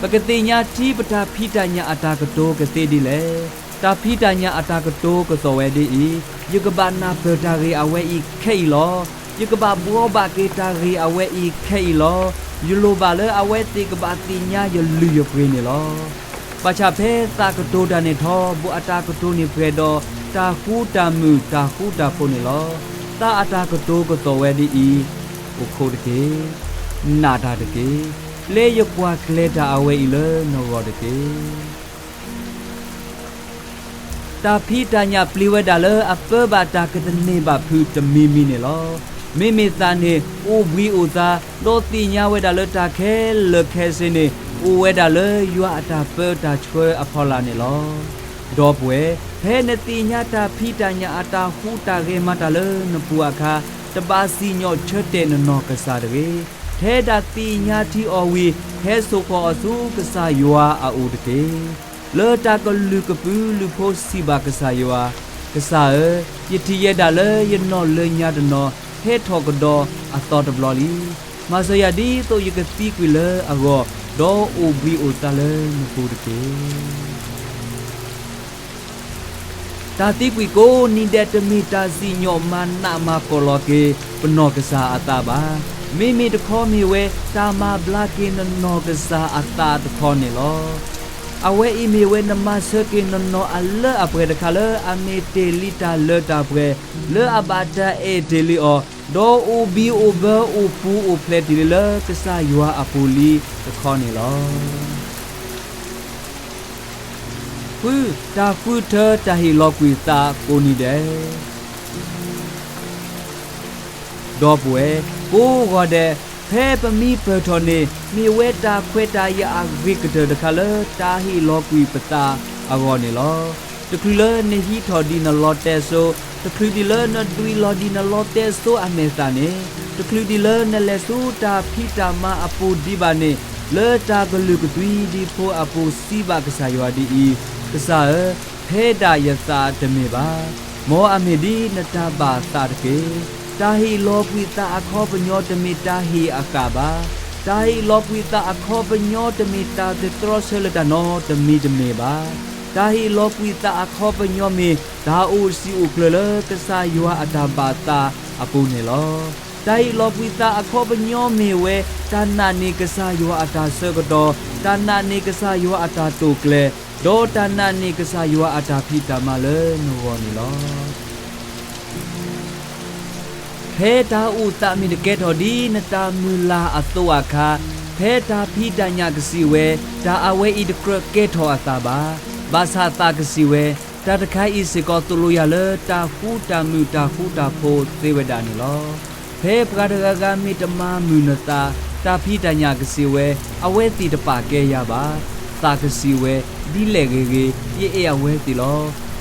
ပကသ့ၣ်ညါထံပတၢ်ဖံးတၢ်ညၣ်အတၢ်ကတိၤကသ့ဒ်လဲၣ်. တၢ်ဖံးတၢ်ညၣ်အတၢ်ကတိၤကသီၣ်ဝဲဒ်အံၤ, ယကဘၣ်နၢ်ပၢၢ်တၢ်ဂ့ၢ်အဝဲအံၤခဲအံၤလီၤ. ယကဘၣ်ဘှီဘၣ်က့ၤတၢ်ဂ့ၢ်အဝဲအံၤခဲအံၤလီၤ. ယလိၣ်ဘၣ်လၢအဝဲသ့ၣ်ကဘၣ်သ့ၣ်ညါယလုၢ်ယပှ့ၤန့ၣ်လီၤ. ဘၣ်ဆၣ်ဖဲသးကတိၤတၢ်န့ၣ်ထီဘိအတၢ်ကတိၤန့ၣ်ပှဲၤဒီးတၢ်ဃူတၢ်မုာ်တၢ်ဃူတၢ်ဖိးန့ၣ်လီၤ. သးအတၢ်ကတိၤကသီၣ်ဝဲဒ်အံၤ, အိၣ်ခိးတက့ၢ်. နာ်တၢ်တက့ၢ်. ပျဲယကွၢ်ကျဲၤတၢ်အဝဲအံၤလၢနဂီၢ်တက့ၢ်. တၢ်ဖံးတၢ်ညၣ်ပျံၤဝဲဒၣ်လၢအပၢဘၣ်တၢ်ကသန့ၤဘၣ်ဖုးတမံၤမံၤန့ၣ်လီၤ. မ့မ့ၢ်သးန့ၣ်အိၣ်ဘှံးအိၣ်သါ, ဒီးသ့ၣ်ညါဝဲဒၣ်လၢတၢ်ခဲလၢာ်ခဲဆ့န့ၣ် အိၣ်ဝဲဒၣ်လၢယွၤအတၢ်ပၢတၢ်ဆှၢအဖီလာ်န့ၣ်လီၤ. ဒီပုၢ်ဝဲၢ်, ဖဲနသ့ၣ်ညါတၢ်ဖံးတၢ်ညၣ်အတၢ်ဟူးတၢ်ဂဲၤမၤတၢ်လၢနပူၤအခါ, တဘၣ်စံၣ်ညီၣ်ဆၢတဲာ်နနီၢ်ကစၢ်တဂ့ၤ. ထဲဒၣ်သ့ၣ်ညါထံအီၤဝံၤ, ဟဲစိာ်ဃီၤအီၤဆူကစၢ်ယွၤအအိၣ်တက့ၢ်. လၢတၢ်ကလုၢ်ကပုာ်လုၢ်ဖိစံးဘၣ်ကစၢ်ယွၤ, ကစၢ်ဧၢ, ယထံၣ်ယဲဒၣ်လၢယနီၢ်လၢညါတနီၤဟဲထီၣ်ကဒီးအသီတဘျီလံ. မၤစၢၤယၤဒ်သိးယကသံကွံာ်လၢအဂီၢ်, ဒီးအိၣ်ဘှံးအိၣ်သါလၢနပူၤတက့ၢ်. တၢ်သံကွံာ်ကိးနံၤဒဲးတမ့ၢ်တၢ်စံၣ်ညီၣ်မၤနးမၤဖှီၣ်လီၤက့ၤ ပနီၢ်ကစၢ်အသးဘၣ်. မ့မ့ၢ်တခီမ့ၢ်ဝဲ တၢ်မၤဘျါက့ၤနနီၢ်ကစၢ်အသးတခီန့ၣ်လီၤ. အဝဲအံၤမ့ၢ်ဝဲနမၤဆၢက့ၤနနီၢ်အလၢအပှဲၤတခါလၢအမ့ၢ်တ့ၢ်လံတၢ်လၢတၢ်ပှဲၤ လၢအဘၣ်တၢ်အဲၣ်တ့ၢ်လံအီၤ, ဒီးအိၣ်ဘှံးအိၣ်ဘၢအိၣ်ပူၤအိၣ်ဖျဲးတ့ၢ်လံလၢကစၢ်ယွၤအပူၤလံတခီန့ၣ်လီၤ. ဃု, တၢ်ဃုထၢတၢ်ဟ့ၣ်လီၤကွံာ်သးကိးနံၤဒဲး. ဒီပုၢ်ဝဲၢ်, ကိးဂီၤဒဲး, ဖဲပမံပၢၢ်ထီၣ်န့ၣ် မ့ၢ်ဝဲတၢ်ခွဲးတၢ်ယာ်အဂ့ၤကတၢၢ်တခါလၢတၢ်ဟ့ၣ်လီၤကွံာ်ပသးအဂီၢ်န့ၣ်လီၤ. တချုးလၢနဟံးထီၣ်ဒံးနလီတဲစိ, တချုးဒံးလၢနဒွံးလီၤဒံးနလီတဲစိအမဲာ်သၣ်န့ၣ်, တချုးဒံးလၢနလဲၤဆူတၢ်ဖံးတၢ်မၤအပူၤဒံးဘၣ်န့ၣ်, လၢတၢ်ကလုၢ်ကသွံဒံဖိအပူၤစံးဘၣ်ကစၢ်ယွၤဒ်အံၤ, ကစၢ်ဧၢ, ဖဲဒၣ်ယသးတမ့ၢ်ဘၣ်. မ်အမ့ၢ်ဒ်နတၢ်ဘၣ်သးတက့ၢ်. တၢ်ဟ့ၣ်လီၤကွံာ်သးအခီပညီတမ့ၢ်တၢ်ဟ့ၣ်အဃၣ်ဘၣ်. တၢ်ဟ့ၣ်လီၤကွံာ်သးအခီပညီတမ့ၢ်တၢ်တတြီဆၢလၢတၢ်နီတမံၤတမ့ၢ်ဘၣ်. တၢ်ဟ့ၣ်လီၤကွံာ်သးအခီပညီမ့ၢ် တၢ်အိၣ်စံာ်အိၣ်ကျၢၤလၢကစၢ်ယွၤအတၢ်ဘၣ်သးအပူၤန့ၣ်လီၤ. တၢ်ဟ့ၣ်လီၤကွံာ်သးအခီပညီမ့ၢ်ဝဲ တၢ်နာ်န့ၢ်ကစၢ်ယွၤအတၢ်ဆၢကတီၢ်, တၢ်နာ်န့ၢ်ကစၢ်ယွၤအတၢ်တိာ်ကျဲၤ, ဒီးတၢ်နာ်န့ၢ်ကစၢ်ယွၤအတၢ်ဖံးတၢ်မၤလၢနဂီၢ်န့ၣ်လီၤ. ဖဲတၢ်အိၣ်သးမ့ၢ်တကဲထီၣ်ဒ်နတၢ်မုၢ်လၢ်အသိးအခါ, ဖဲတၢ်ဖံးတၢ်ညၣ်ကစံးဝဲ, တၢ်အဝဲအံၤတကြၢးကဲထီၣ်အသးဘၣ်. ဘၣ်ဆၣ်သးကစံးဝဲ, တၢ်တခါအံၤစ့ၢ်ကီးသိၣ်လိယၤလၢတၢ်ဃူတၢ်မုာ်တၢ်ဃူတၢ်ဖိးသ့ဝဲဒၣ်န့ၣ်လီၤ. ဖဲပှၤတဂၤဂၤမ့ၢ်တမၤမုာ်နသး, တၢ်ဖံးတၢ်ညၣ်ကစံးဝဲ, အဝဲသ့ၣ်တပာ်ကဲယၤဘၣ်. သးကစံးဝဲ, ဒ်လဲၣ်ဂ့ၤဂ့ၤ, ယအဲၣ်အဝဲသ့ၣ်လီၤ.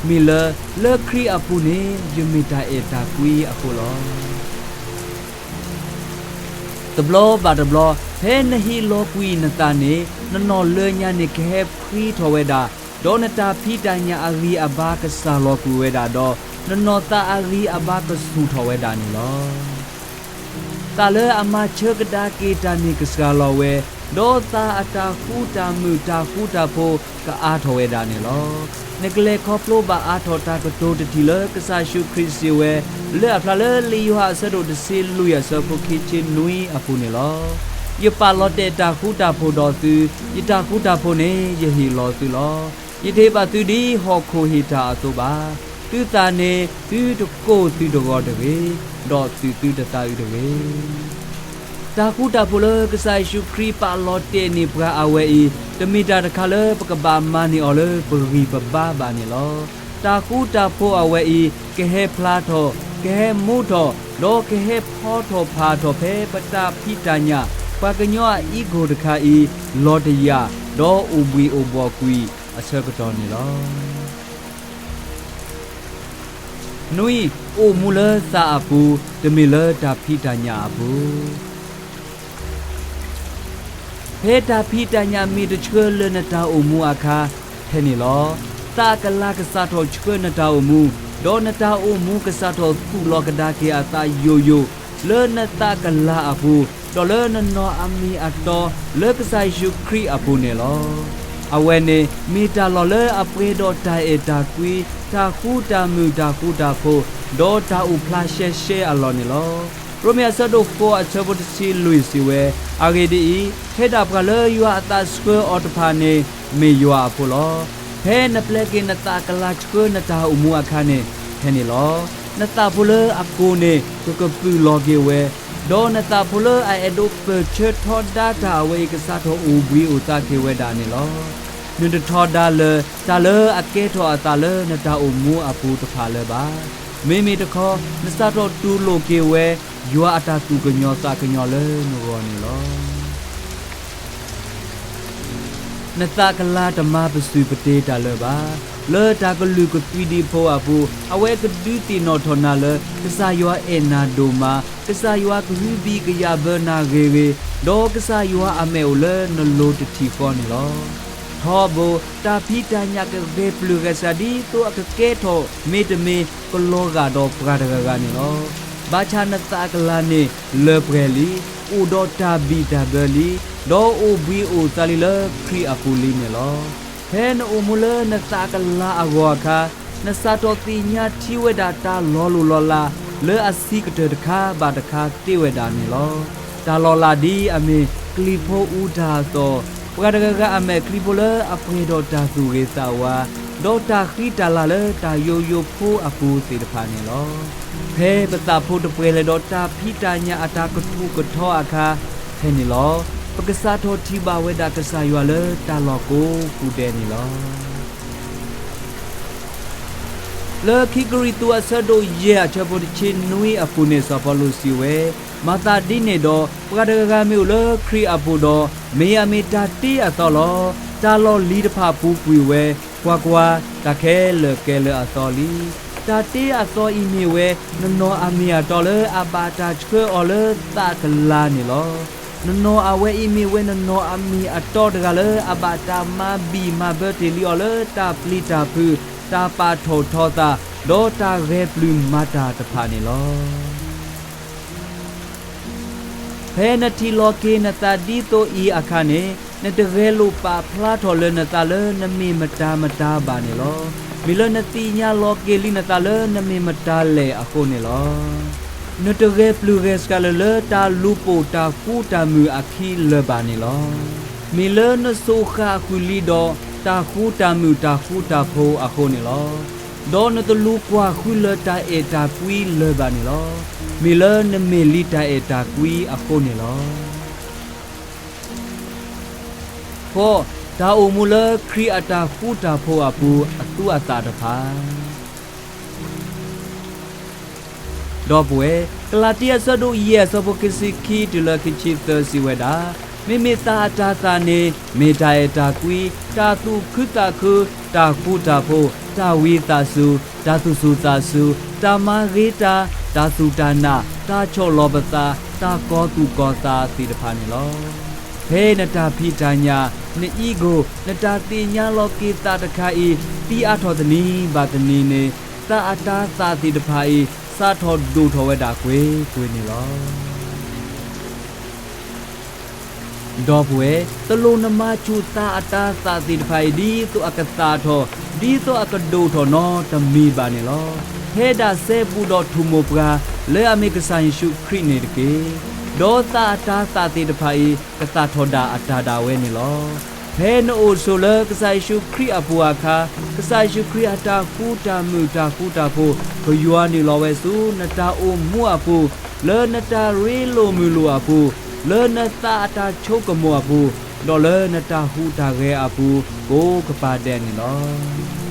မ့ၢ်လၢ, လၢခရံာ်အပူၤန့ၣ် ယမ့ၢ်တၢ်အဲၣ်တၢ်ကွံအဃိလီၤ. တဘျီဘၣ်တဘျီ, ဖဲနဟ့ၣ်လီၤကွံာ်နသးန့ၣ်, နနီၢ်လၢညါန့ၣ်ကဟဲဖှံထီၣ်ဝဲဒၣ်, ဒီးနတၢ်ဖံးတၢ်ညၣ်အဂံၢ်အဘါကစှၤလီၤကွံာ်ဝဲဒၣ်ဒီး, နနီၢ်သးအဂံၢ်အဘါကဆူၣ်ထီၣ်ဝဲဒၣ်န့ၣ်လီၤ. သးလၢအမၤဆၢကဒါက့ၤတၢ်န့ၣ်ကစှၤလီၤဝဲ, ဒီးသးအတၢ်ဃူတၢ်မုာ်တၢ်ဃူတၢ်ဖိးကအါထီၣ်ဝဲဒၣ်န့ၣ်လီၤ. နကလဲၤခီဖျိဘၣ်အါထီၣ်တၢ်ကတိၤတထံၣ်လၢကစၢ်ယ့ၣ်ၡူးခရံာ်စံးဝဲ, လၢအဖျါလၢလံာ်ယိၤဟၣ်အဆၢဒိၣ်တဆံလွံၢ်အဆၢဖိခံဆံနွံအပူၤန့ၣ်လီၤ. ယပာ်လီၤတဲာ်တၢ်ဃူတၢ်ဖိးဒီးသု, ယတၢ်ဃူတၢ်ဖိးန့ၣ်ယဟ့ၣ်လီၤသုလီၤ. ယတဟ့ၣ်ဘၣ်သုဒ်ဟီၣ်ခိၣ်ဟ့ၣ်တၢ်အသိးဘၣ်. သုသးန့ၣ်သုတကိၢ်သုတဂီၤတဂ့ၤ, ဒီးသုသုတသးအုးတဂ့ၤ. တၢ်ဃူတၢ်ဖိးလၢကစၢ်ယ့ၣ်ၡူးခရံာ်ပာ်လီၤတဲာ်န့ၢ်ပှၤအဝဲအံၤ, တမ့ၢ်တၢ်တခါလၢပကဘၣ်မၤန့ၢ်အီၤလၢပဂံၢ်ပဘါဘၣ်န့ၣ်လီၤ. တၢ်ဃူတၢ်ဖိးအဝဲအံၤ, ကဟဲဖျါထီၣ်, ကဟဲမူထီၣ်, ဒီးကဟဲဖီထီၣ်ဖးထီၣ်ဖဲပတၢ်ဖံးတၢ်ညၣ်, ပှၤကညီအ ego တခါအံၤ, လီၤတယာ်, ဒီးအိၣ်ဘှံးအိၣ်ဘှီၣ်ကွံာ်အဆၢကတီၢ်န့ၣ်လီၤ. နွံ, အိၣ်မူလၢသးအပူၤ, တမ့ၢ်လၢတၢ်ဖံးတၢ်ညၣ်အပူၤ. ဖဲတၢ်ဖံးတၢ်ညၣ်မ့ၢ်တဆှၢလၢနတၢ်အိၣ်မူအခါ, ဖဲန့ၣ်လီၤ. သးကလၤကစးထီၣ်ဆှၢနတၢ်အိၣ်မူ, ဒီးနတၢ်အိၣ်မူကစးထီၣ်သူၣ်လီၤကဒါက့ၤအသးယိာ်ယိာ်, လၢနသးကလၤအပူၤ, ဒီးလၢနနီၢ်အမ့ၢ်အတီ, လၢကစၢ်ယ့ၣ်ၡူးခရံာ်အပူၤန့ၣ်လီၤ. အဝဲန့ၣ် မ့ၢ်တၢ်လီၢ်လၢအပှဲၤဒီးတၢ်အဲၣ်တၢ်ကွံ, တၢ်ဃူတၢ်မုာ်တၢ်ဃူတၢ်ဖိး, ဒီးတၢ်အိၣ်ဖျါရှဲရှဲအလီၢ်န့ၣ်လီၤ. ရိမ့ၤအဆၢဒိၣ်ဃိးအဆၢဖိတဆံလွံၢ်စံးဝဲ, အဂ့ၢ်ဒ်အံၤ, ထဲဒၣ်ပှၤလၢယွၤအသးဆှၢအီၤတဖၣ်န့ၣ်, မ့ၢ်ယွၤအဖိလီၤ. ဖဲနပျဲက့ၤနသးကလၤဆှၢနတၢ်အိၣ်မူအခါန့ၣ်, ဖဲန့ၣ်လီၤ. နသးဖိလၢအကိၢ်န့ၣ် ကကပုာ်လီၤက့ၤဝဲ, ဒီးနသးဖိလၢအအဲၣ်ဒိးပၢၢ်ဆၢထီဒါတၢ်အဝဲအံၤကစးထီၣ်အိၣ်ဘှံးအိၣ်သါက့ၤဝဲဒၣ်န့ၣ်လီၤ. နတထီဒါလၢၤတၢ်လၢအကဲထီၣ်အသးလၢနတၢ်အိၣ်မူအပူၤတဖၣ်လၢၤဘၣ်. မ့မ့ၢ်တခီ, နစးထီၣ်တူၢ်လိာ်က့ၤဝဲ ယွၤအတၢ်သူၣ်ကညီၤသးကညီၤလၢနဂီၢ်န့ၣ်လီၤ. နသးကလၤတမၤပစုၢ်ပတ့ၤတၢ်လၢၤဘၣ်. လၢတၢ်ကလုၢ်ကသွံဒံဖိအပူၤ, အဝဲကဒုးသ့ၣ်နီၣ်ထီၣ်နၤလၢ ကစၢ်ယွၤအဲၣ်နၤဒိၣ်မး, ကစၢ်ယွၤကဟုဘံၣ်ကယာ်ဘၢနၤဂ့ၤဂ့ၤ, ဒီးကစၢ်ယွၤအမဲာ်အိၣ်လၢနလိၤတထံၣ်ဃီန့ၣ်လီၤ. ထီဘိ, တၢ်ဖံးတၢ်ညၣ်ကဂဲၤပျုၢ်ဂဲၤဆှးဒ်သိးအကကဲထီၣ်မ့တမ့ၢ်ကလီၤဂာ်ဒီးပှၤတဂၤဂၤန့ၣ်လီၤ. ဘၣ်ဆၣ်နသးကလၤန့ၣ်လၢပှဲၤလံ, အိၣ်ဒီးတၢ်ဘံၣ်တၢ်ဘၢလံ, ဒီးအိၣ်ဘှံးအိၣ်သါလံလၢခရံာ်အပူၤလံန့ၣ်လီၤ. ဖဲနအိၣ်မူလၢနသးကလၤအဂီၢ်အခါ, နစးထီၣ်သ့ၣ်ညါထံဝဲဒၣ်တၢ်လီၤလိၢ်လီၤလး လၢအဆံးကတၢၢ်တခါဘၣ်တခါသ့ဝဲဒၣ်န့ၣ်လီၤ. တၢ်လီၤလးဒ်အမ့ၢ် ကလံၤဖိအူတၢ်အသီၣ်, ပှၤတဂၤဂၤအမဲာ်ချံဖိလၢအပှဲၤဒီးတၢ်သူၣ်ဂ့ၤသးဝါ, ဒီးတၢ်ဃံတၢ်လၤလၢတၢ်ယိယိဖိအပူၤသ့ၣ်တဖၣ်န့ၣ်လီၤ. ဖဲပသးဖိတပှဲၤလၢၤဒီးတၢ်ဖံးတၢ်ညၣ်အတၢ်ကထူၣ်ကထီအခါ, ဖဲန့ၣ်လီၤ. ပကစးထီၣ်ထံၣ်ဘၣ်ဝဲဒၣ်ကစၢ်ယွၤလၢတၢ်လီၢ်ကိးပူၤဒဲးန့ၣ်လီၤ. လၢခံကရံၣ်သူးအဆၢဒိၣ်ယဲၢ်အဆၢဖိတဆံနွံအပူၤန့ၣ် စီၤပီလူးစံးဝဲ, မၤသးဒ်န့ၣ်ဒီး, ပှၤတဂၤဂၤမ့ၢ်အိၣ်လၢခရံာ်အပူၤဒီး, မ့ၢ်အမ့ၢ်တၢ်တ့အသီလီၤ. တၢ်လီၢ်လံၤတဖၣ်ပူၤကွံာ်ဝဲ, ကွၢ်ကွၢ်, တၢ်ခဲလၢာ်ကဲလၢအသီလံ. တၢ်တ့အသီအံၤမ့ၢ်ဝဲ, နနီၢ်အမ့ၢ်အတီလၢအဘၣ်တၢ်ဆှၢအီၤလၢသးကလၤန့ၣ်လီၤ. နနီၢ်အဝဲအံၤမ့ၢ်ဝဲနနီၢ်အမ့ၢ်အတီတဂၤလၢအဘၣ်တၢ်မၤဘံၣ်မၤဘၢတ့ၢ်လံအီၤလၢတၢ်ပျံၤတၢ်ဖုး, တၢ်ပာ်ထီၣ်ထီသး, ဒီးတၢ်ဂဲၤပျုၢ်မၤတၢ်တဖၣ်န့ၣ်လီၤ. ဖဲနထံၣ်လီၤက့ၤနသးဒ်သိးအံၤအခါန့ၣ်, နတဂဲၤလိာ်ပာ်ဖျါထီၣ်လၢနသးလၢနမ့ၢ်မတၤမတၤဘၣ်န့ၣ်လီၤ. မ့ၢ်လၢနသ့ၣ်ညါလီၤက့ၤလံနသးလၢနမ့ၢ်မတၤလဲၣ်အဃိန့ၣ်လီၤ. နတဂဲၤပျုၢ်ဂဲၤဆှးလၢၤလၢတၢ်လူၤပိာ်တၢ်ဃူတၢ်မုာ်အခံလၢၤဘၣ်န့ၣ်လီၤ. မ့ၢ်လၢနစိာ်ဃာ်ဃုာ်လံဒီးတၢ်ဃူတၢ်မုာ်တၢ်ဃူတၢ်ဖိးအဃိန့ၣ်လီၤ. ဒီးနတလူၤကွၢ်ဃုလၢၤတၢ်အဲၣ်တၢ်ကွံလၢၤဘၣ်န့ၣ်လီၤ. မ့ၢ်လၢနမ့ၢ်လံတၢ်အဲၣ်တၢ်ကွံအဃိန့ၣ်လီၤ. ဃိး, တၢ်အိၣ်မူလၢခရံာ်အတၢ်ဃူတၢ်ဖိးအပူၤအသူအသးတဖၣ် ဒီပုၢ်ဝဲၢ်, ကလၤတံ အဆၢဒိၣ်ယဲၢ် အဆၢဖိခံဆံခံတုၤလၢခံဆံသၢစံးဝဲဒၣ်, မ့မ့ၢ်သးအတၤသၣ်န့ၣ် မ့ၢ်တၢ်အဲၣ်တၢ်ကွံ, တၢ်သူၣ်ခုသးခု, တၢ်ဃူတၢ်ဖိး, တၢ်ဝံသးစူၤ, တၢ်သူၣ်စူၤသးစူၤ, တၢ်မၤဂ့ၤတၢ်, တၢ်စူၢ်တၢ်နာ်, တၢ်ဆီၣ်လီၤပသး, တၢ်ကီၤသူၣ်ကီၤသးသ့ၣ်တဖၣ်န့ၣ်လီၤ. ဖဲနတၢ်ဖံးတၢ်ညၣ်, န ego, နတၢ်သ့ၣ်ညါလီၤက့ၤသးတခါအံၤ သံအါထီၣ်တနံၤဘၣ်တနံၤန့ၣ်, သးအတၤသၣ်သ့ၣ်တဖၣ်အံၤ စးထီၣ်ဒိၣ်ထီၣ်ဝဲဒၣ်ကွ့ၢ်ကွ့ၢ်န့ၣ်လီၤ. ဒီပုၢ်ဝဲၢ်, တလိၣ်နမၤဆူၣ်သးအတၤသၣ်သ့ၣ်တဖၣ်အံၤ ဒ်သိးအကသၣ်ထီၣ်, ဒ်သိးအကဒိၣ်ထီၣ်နီတမံၤဘၣ်န့ၣ်လီၤ. ဖဲဒၣ်စဲဘူးဒီးထူၣ်မိၢ်ပှၢ် လၢအမ့ၢ်ကစၢ်ယ့ၣ်ၡူးခရံာ်န့ၣ်တက့ၢ်. ဒီးသးအတၤသၣ်သ့ၣ်တဖၣ်အံၤ ကသၣ်ထီၣ်ဒၣ်အတၢ်ဒၣ်ဝဲန့ၣ်လီၤ. ဖဲနအိၣ်ဆိးလၢကစၢ်ယ့ၣ်ၡူးခရံာ်အပူၤအခါ, ကစၢ်ယ့ၣ်ၡူးခရံာ်အတၢ်ဃူတၢ်မုာ်တၢ်ဃူတၢ်ဖိး ကယွၤနုာ်လီၤဝဲဆူနတၢ်အိၣ်မူအပူၤ, လၢနတၢ်ရ့လိာ်မုာ်လိာ်အပူၤ, လၢနသးအတၢ်ဆိကမိၣ်အပူၤ, ဒီးလၢနတၢ်ဟူးတၢ်ဂဲၤအပူၤ ကိးကပၤဒဲးန့ၣ်လီၤ.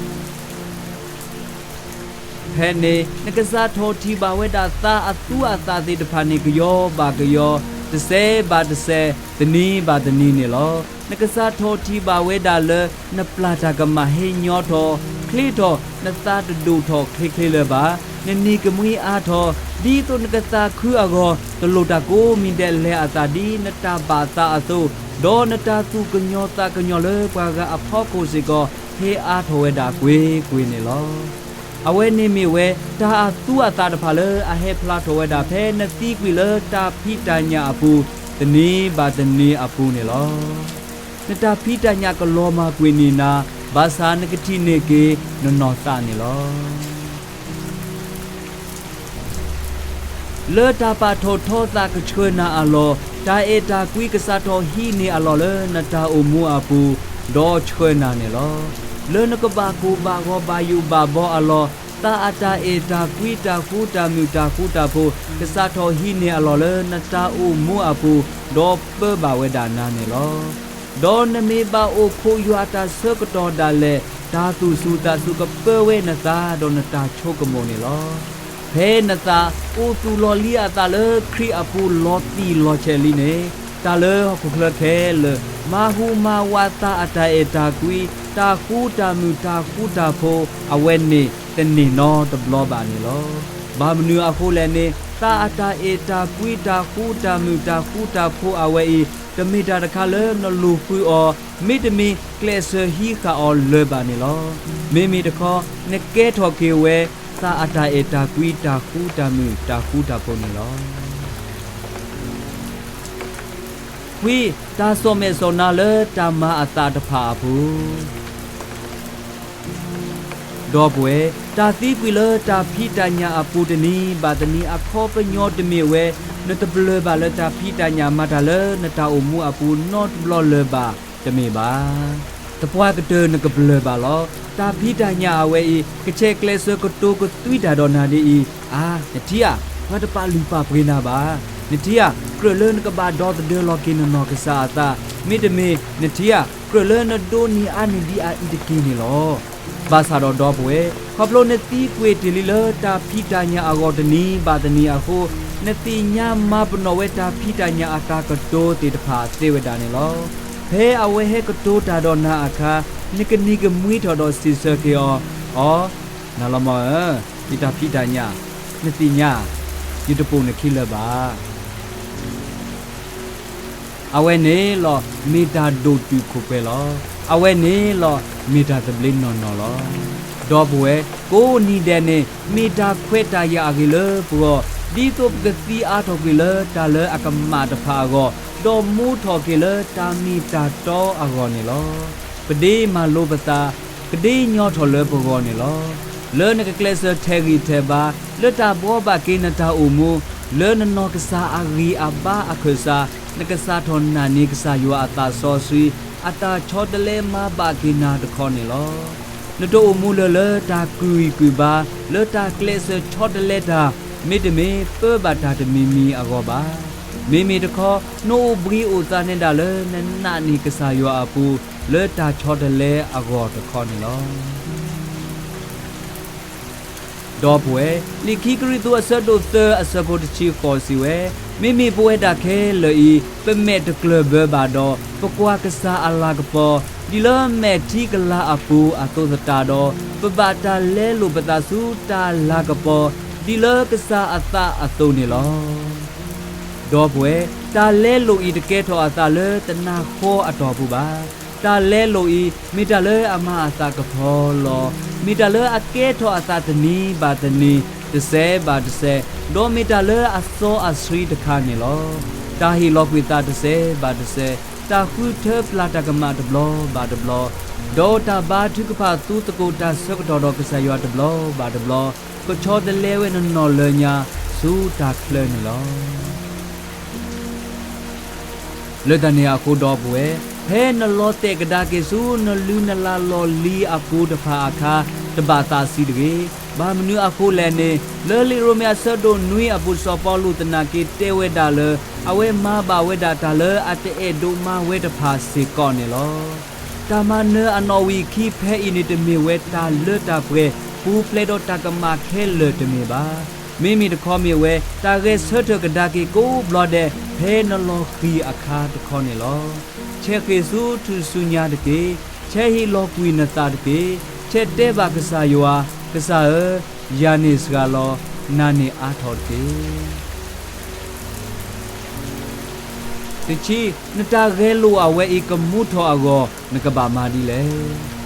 ဖဲန့ၣ် နကစးထီၣ်ထံၣ်ဘၣ်ဝဲဒၣ်သးအသူအသၣ်သ့ၣ်တဖၣ်န့ၣ် ကယီဘၣ်ကယီ, တစဲးဘၣ်တစဲး, တနံၤဘၣ်တနံၤန့ၣ်လီၤ. နကစးထီၣ်ထံၣ်ဘၣ်ဝဲဒၣ်လၢ နပျၢ်တၢ်ကမၣ်ဟဲညီထီၣ်, ချ့ထီၣ်, နသးတဒိၣ်ထီၣ်ချ့ချ့လၢၤဘၣ်. နနံၤကမှံအါထီၣ်, ဒ်သိးနကသးခုအဂီၢ်, တလိၣ်တၢ်ကိးမံၤဒဲးလဲၤအသးဒ်နတၢ်ဘၣ်သးအသိး, ဒီးနတၢ်သူၣ်ကညီၤသးကညီၤလၢပှၤဂၤအဖီခိၣ်စ့ၢ်ကီး ဟဲအါထီၣ်ဝဲဒၣ်ကွ့ၢ်ကွ့ၢ်န့ၣ်လီၤ. အဝဲန့ၣ်မ့ၢ်ဝဲတၢ်အသူအသၣ်တဖၣ်လၢအဟဲဖျါထီၣ်ဝဲဒၣ်ဖဲနသံကွံာ်လၢတၢ်ဖံးတၢ်ညၣ်အပူၤ တနံၤဘၣ်တနံၤအပူၤန့ၣ်လီၤ. နတၢ်ဖံးတၢ်ညၣ်ကလီၤမၢ်ကွံာ်န့ၢ်နၤ, ဘၣ်ဆၣ်နကထံၣ်န့ၢ်က့ၤနနီၢ်သးန့ၣ်လီၤ. လၢတၢ်ပာ်ထီၣ်ထီသးကဆှၢနၤအလီၢ်, တၢ်အဲၣ်တၢ်ကွံကစးထီၣ်ဟံးန့ၢ်အလီၢ်လၢနတၢ်အိၣ်မူအပူၤ, ဒီးဆှၢနၤန့ၣ်လီၤ. လၢနကဘၣ်ကိၢ်ဘၣ်ဂီၤဘၣ်ယိၣ်ဘၣ်ဘီအလီၢ်, သးအတၢ်အဲၣ်တၢ်ကွံတၢ်ဃူတၢ်မုာ်တၢ်ဃူတၢ်ဖိး ကစးထီၣ်ဟံးန့ၢ်အလီၢ်လၢနတၢ်အိၣ်မူအပူၤ, ဒီးပၢဘၣ်ဝဲဒၣ်နၤန့ၣ်လီၤ. ဒီးနမ့ၢ်ဘၣ်အိၣ်ခိးယွၤအတၢ်ဆၢကတီၢ်ဒၣ်လဲာ်, တၢ်သူၣ်စူၤသးစူၤကပၢဝဲနသးဒီးနတၢ်ဆိကမိၣ်န့ၣ်လီၤ. ဖဲနသးအိၣ်သူၣ်လီၤလံအသးလၢခရံာ်အပူၤလီၤတံၢ်လီၤဆဲးလံန့ၣ်, တၢ်လၢဟီၣ်ခိၣ်ချၢခဲလၢာ် မၤဟူးမၤဝးသးအတၢ်အဲၣ်တၢ်ကွံ, တၢ်ဃူတၢ်မုာ်တၢ်ဃူတၢ်ဖိး အဝဲန့ၣ်တန့ၢ်နီတဘျီဘၣ်န့ၣ်လီၤ. ဘၣ်မနုၤအဃိလဲၣ်န့ၣ်, သးအတၢ်အဲၣ်တၢ်ကွံတၢ်ဃူတၢ်မုာ်တၢ်ဃူတၢ်ဖိးအဝဲအံၤ တမ့ၢ်တၢ်တခါလၢနလူၤဃုအီၤ, မ့တမ့ၢ်ကျဲးစၢးဟံးဃာ်အီၤလၢၤဘၣ်န့ၣ်လီၤ. မ့မ့ၢ်တခီ နကဲထီၣ်က့ၤဝဲ သးအတၢ်အဲၣ်တၢ်ကွံတၢ်ဃူတၢ်မုာ်တၢ်ဃူတၢ်ဖိးန့ၣ်လီၤ. ခွံ, တၢ်စီၣ်မဲာ်စီၣ်နါလၢတၢ်မၤအသးတဖၣ်အပူၤ ဒီပုၢ်ဝဲၢ်, တၢ်သံကွံာ်လၢတၢ်ဖံးတၢ်ညၣ်အပူၤတနံၤဘၣ်တနံၤအခီပညီတမ့ၢ်ဝဲ နတပျၢၤဘၣ်လၢတၢ်ဖံးတၢ်ညၣ်မၤတၢ်လၢနတၢ်အိၣ်မူအပူၤနီတဘျီလၢၤဘၣ်တမ့ၢ်ဘၣ်. သပှၢ်ကတၢၢ်နကပျၢၤဘၣ်လီၤ. တၢ်ဖံးတၢ်ညၣ်အဝဲအံၤ ကဆဲးကျဲးစၢးကတိၤကသွံတၢ်ဒီးနၤဒ်အံၤ, အါ, နထံဧါ, ပှၤတပာ်လုၢ်ပာ်ပှ့ၤနၤဘၣ်. နထံဧါ, ကြၢးလၢနကဘၣ်ဒီသဒၢလီၤက့ၤနနီၢ်ကစၢ်အသး, မ့တမ့ၢ်, နထံဧါ, ကြၢးလၢနဒိးန့ၢ်အါန့ၢ်ဒံးအအံၤတက့ၢ်န့ၣ်လီၤ. ဘၣ်ဆၣ်ဒီးဒီပုၢ်ဝဲၢ်, ခီဖျိနသံကွံာ်တ့ၢ်လံလၢတၢ်ဖံးတၢ်ညၣ်အဂီၢ်တနံၤဘၣ်တနံၤအဃိ, နသ့ၣ်ညါမၤပနီၣ်ဝဲတၢ်ဖံးတၢ်ညၣ်အတၢ်ကတိၤသ့ၣ်တဖၣ်သ့ဝဲဒၣ်န့ၣ်လီၤ. ဖဲအဝဲဟဲကတိၤတၢ်ဒီးနၤအခါ, နကနံၤကမှံထီၣ်ဒီးစံးဆၢက့ၤအီၤ, အိ, နလီၤမၢ်ဧၢ, ယတၢ်ဖံးတၢ်ညၣ်, နသ့ၣ်ညါ, ယတပိာ်နခံလၢၤဘၣ်. အဝဲန့ၣ်လီၤမ့ၢ်တၢ်ဒိၣ်တုာ်ခိၣ်ပှဲၤလီၤ. အဝဲန့ၣ်လီၤမ့ၢ်တၢ်သဘျ့နီၢ်နီၢ်လီၤ. ဒီပုၢ်ဝဲၢ်, ကိးနံၤဒဲးန့ၣ် မ့ၢ်တၢ်ခွဲးတၢ်ယာ်အဂ့ၤလၢပဂီၢ်, ဒ်သိးပကသံအါထီၣ်ကွံာ်လၢတၢ်လၢအကမၣ်တဖၣ်အဂီၢ်, ဒီးမူထီၣ်က့ၤလၢတၢ်မ့ၢ်တၢ်တီအဂီၢ်န့ၣ်လီၤ. ပဒ့မၤလိပသး, ကဒ့ညီထီၣ်လၢပဂီၢ်န့ၣ်လီၤ. လၢနကကျဲးစၢးထဲးဂံၢ်ထဲးဘါ, လၢတၢ်ဘှီဘၣ်က့ၤနတၢ်အိၣ်မူ, လၢနနီၢ်ကစၢ်အဂံၢ်အဘါအခၢၣ်စး, နကစးထီၣ်နာ်န့ၢ်ကစၢ်ယွၤအသးစီဆှံ, အတၢ်ဆီတလဲမၤဘၣ်က့ၤနၤတခီန့ၣ်လီၤ. နတအိၣ်မူလၢၤလၢတၢ်ကူၣ်ဂံၢ်ကူၣ်ဘါ, လၢတၢ်ကျဲးစၢးဆီတလဲတၢ်, မ့တမ့ၢ်ပၢဘၣ်တၢ်တမံၤမံၤအဂီၢ်ဘၣ်. မ့မ့ၢ်တခီ, နအိၣ်ဘှံးအိၣ်သါနဲဒၣ်လၢနနာ်န့ၢ်ကစၢ်ယွၤအပူၤ, လၢတၢ်ဆီတလဲအဂီၢ်တခီန့ၣ်လီၤ. ဒီပုၢ်ဝဲၢ်, လံာ်ခံကရံၣ်သူးအဆၢဒိၣ်သၢအဆၢဖိတဆံဃိးစံးဝဲ, မ့မ့ၢ်ပဝဲဒၣ်ခဲလၢာ်အံၤ, ပမဲာ်တကျၢၢ်ဘၢဘၣ်ဒီး, ပကွၢ်ကစၢ်အလၤကပီၤ, ဒ်လၢမဲာ်ထံကလၤအပူၤအသိးသတးဒီး, ပဘၣ်တၢ်လဲလိာ်ပသးဆူတၢ်လၤကပီၤ, ဒ်လၢကစၢ်အသးအသိးန့ၣ်လီၤ. ဒီပုၢ်ဝဲၢ်, တၢ်လဲလိာ်အံၤတကဲထီၣ်အသးလၢတနၢ်ဃီအတီၢ်ပူၤဘၣ်. တၢ်လဲလိာ်အံၤ မ့ၢ်တၢ်လၢအမၤအသးကဖီလီၤ. မ့ၢ်တၢ်လၢအကဲထီၣ်အသးတနံၤဘၣ်တနံၤ, တစဲးဘၣ်တစဲး, ဒီးမ့ၢ်တၢ်လၢအစီအဆှံတခါန့ၣ်လီၤ. တၢ်ဟ့ၣ်လီၤကွံာ်သးတစဲးဘၣ်တစဲး, တၢ်ဃုထၢပျၢ်တၢ်ကမၣ်တဘျီဘၣ်တဘျီ, ဒီးတၢ်ဘါထုကဖၣ်သူသကိးတၢ်ဆၢကတီၢ်ဒီးကစၢ်ယွၤတဘျီဘၣ်တဘျီ, ကဆီတလဲဝဲနနီၢ်လၢညါဆူတၢ်ချၢန့ၣ်လီၤ. လၢတၢ်န့ၣ်အဃိဒီပုၢ်ဝဲၢ်, ဖဲနလီၤတဲာ်ကဒါက့ၤဆူနလုၢ်နလၢ်လီၢ်လံၤအပူၤတဖၣ်အခါ, တဘၣ်သးဆံးတဂ့ၤ. ဘၣ်မနုၤအဃိလဲၣ်န့ၣ်, လၢလံာ်ရိမ့ၤအဆၢဒိၣ်နွံအပူၤစီၤပီလူးသနာ်က့တဲဝဲဒၣ်လၢ, အဝဲမၤဘၣ်ဝဲဒၣ်တၢ်လၢအတအဲၣ်ဒိးမၤဝဲတဖၣ်စ့ၢ်ကီးန့ၣ်လီၤ. တၢ်မၤနၢၤအနီၣ်ဝံာ်ခံဖဲအံၤန့ၣ်တမ့ၢ်ဝဲတၢ်လၢတၢ်ပှဲၤ, ပူၤဖျဲးဒီးတၢ်ကမၣ်ခဲလၢာ်တမ့ၢ်ဘၣ်. မ့မ့ၢ်တခီမ့ၢ်ဝဲ, တၢ်ဂဲၤဆၢထၢၣ်ကဒါက့ၤကိးဘျီဒဲး ဖဲနလီၤဃံၤအခါတခီန့ၣ်လီၤ. ဆဲးဃ့ၢ်ဆူထူၣ်စုညါတက့ၢ်. ဆဲးဟ့ၣ်လီၤကွံာ်နသးတက့ၢ်. ဆဲးတဲဘၣ်ကစၢ်ယွၤ, ကစၢ်ဧၢ, ယၤန့ၣ်စှၤလီၤ, နၤန့ၣ်အါထီၣ်တက့ၢ်. တဆံ, နတၢ်ဂဲၤလိာ်အဝဲအံၤကမူထီၣ်အဂီၢ် နကဘၣ်မၤဒ်လဲၣ်.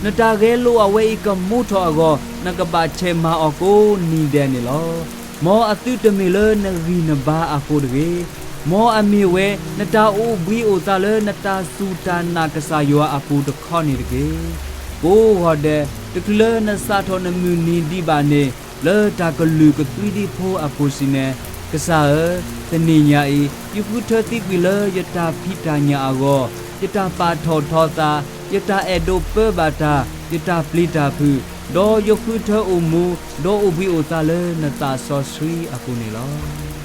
နတၢ်ဂဲၤလိာ်အဝဲအံၤကမူထီၣ်အဂီၢ် နကဘၣ်ဆဲးမၤအီၤကိးနံၤဒဲးန့ၣ်လီၤ. မ်အသုတမ့ၢ်လၢနဂံၢ်နဘါအဃိတဂ့ၤ. မ်အမ့ၢ်ဝဲ နတၢ်အိၣ်ဘှံးအိၣ်သါလၢနတၢ်စူၢ်တၢ်နာ်ကစၢ်ယွၤအပူၤတခီန့ၣ်တက့ၢ်. ကိးဂီၤဒဲး တချုးလၢနစးထီၣ်နမုၢ်နံၤဒံးဘၣ်န့ၣ်, လၢတၢ်ကလုၢ်ကသွံဒံဖိအပူၤစံးန့ၣ်, ကစၢ်ဧၢ, တနံၤညါအံၤ ယဃုထၢသံကွံာ်လၢယတၢ်ဖံးတၢ်ညၣ်အဂီၢ်, ယတၢ်ပာ်ထီၣ်ထီသး, ယတၢ်အဲၣ်ဒိးပၢဘၣ်တၢ်, ယတၢ်ပျံၤတၢ်ဖုး, ဒီးယဃုထၢအိၣ်မူ, ဒီးအိၣ်ဘှံးအိၣ်သါလၢနသးစီဆှံအပူၤန့ၣ်လီၤ.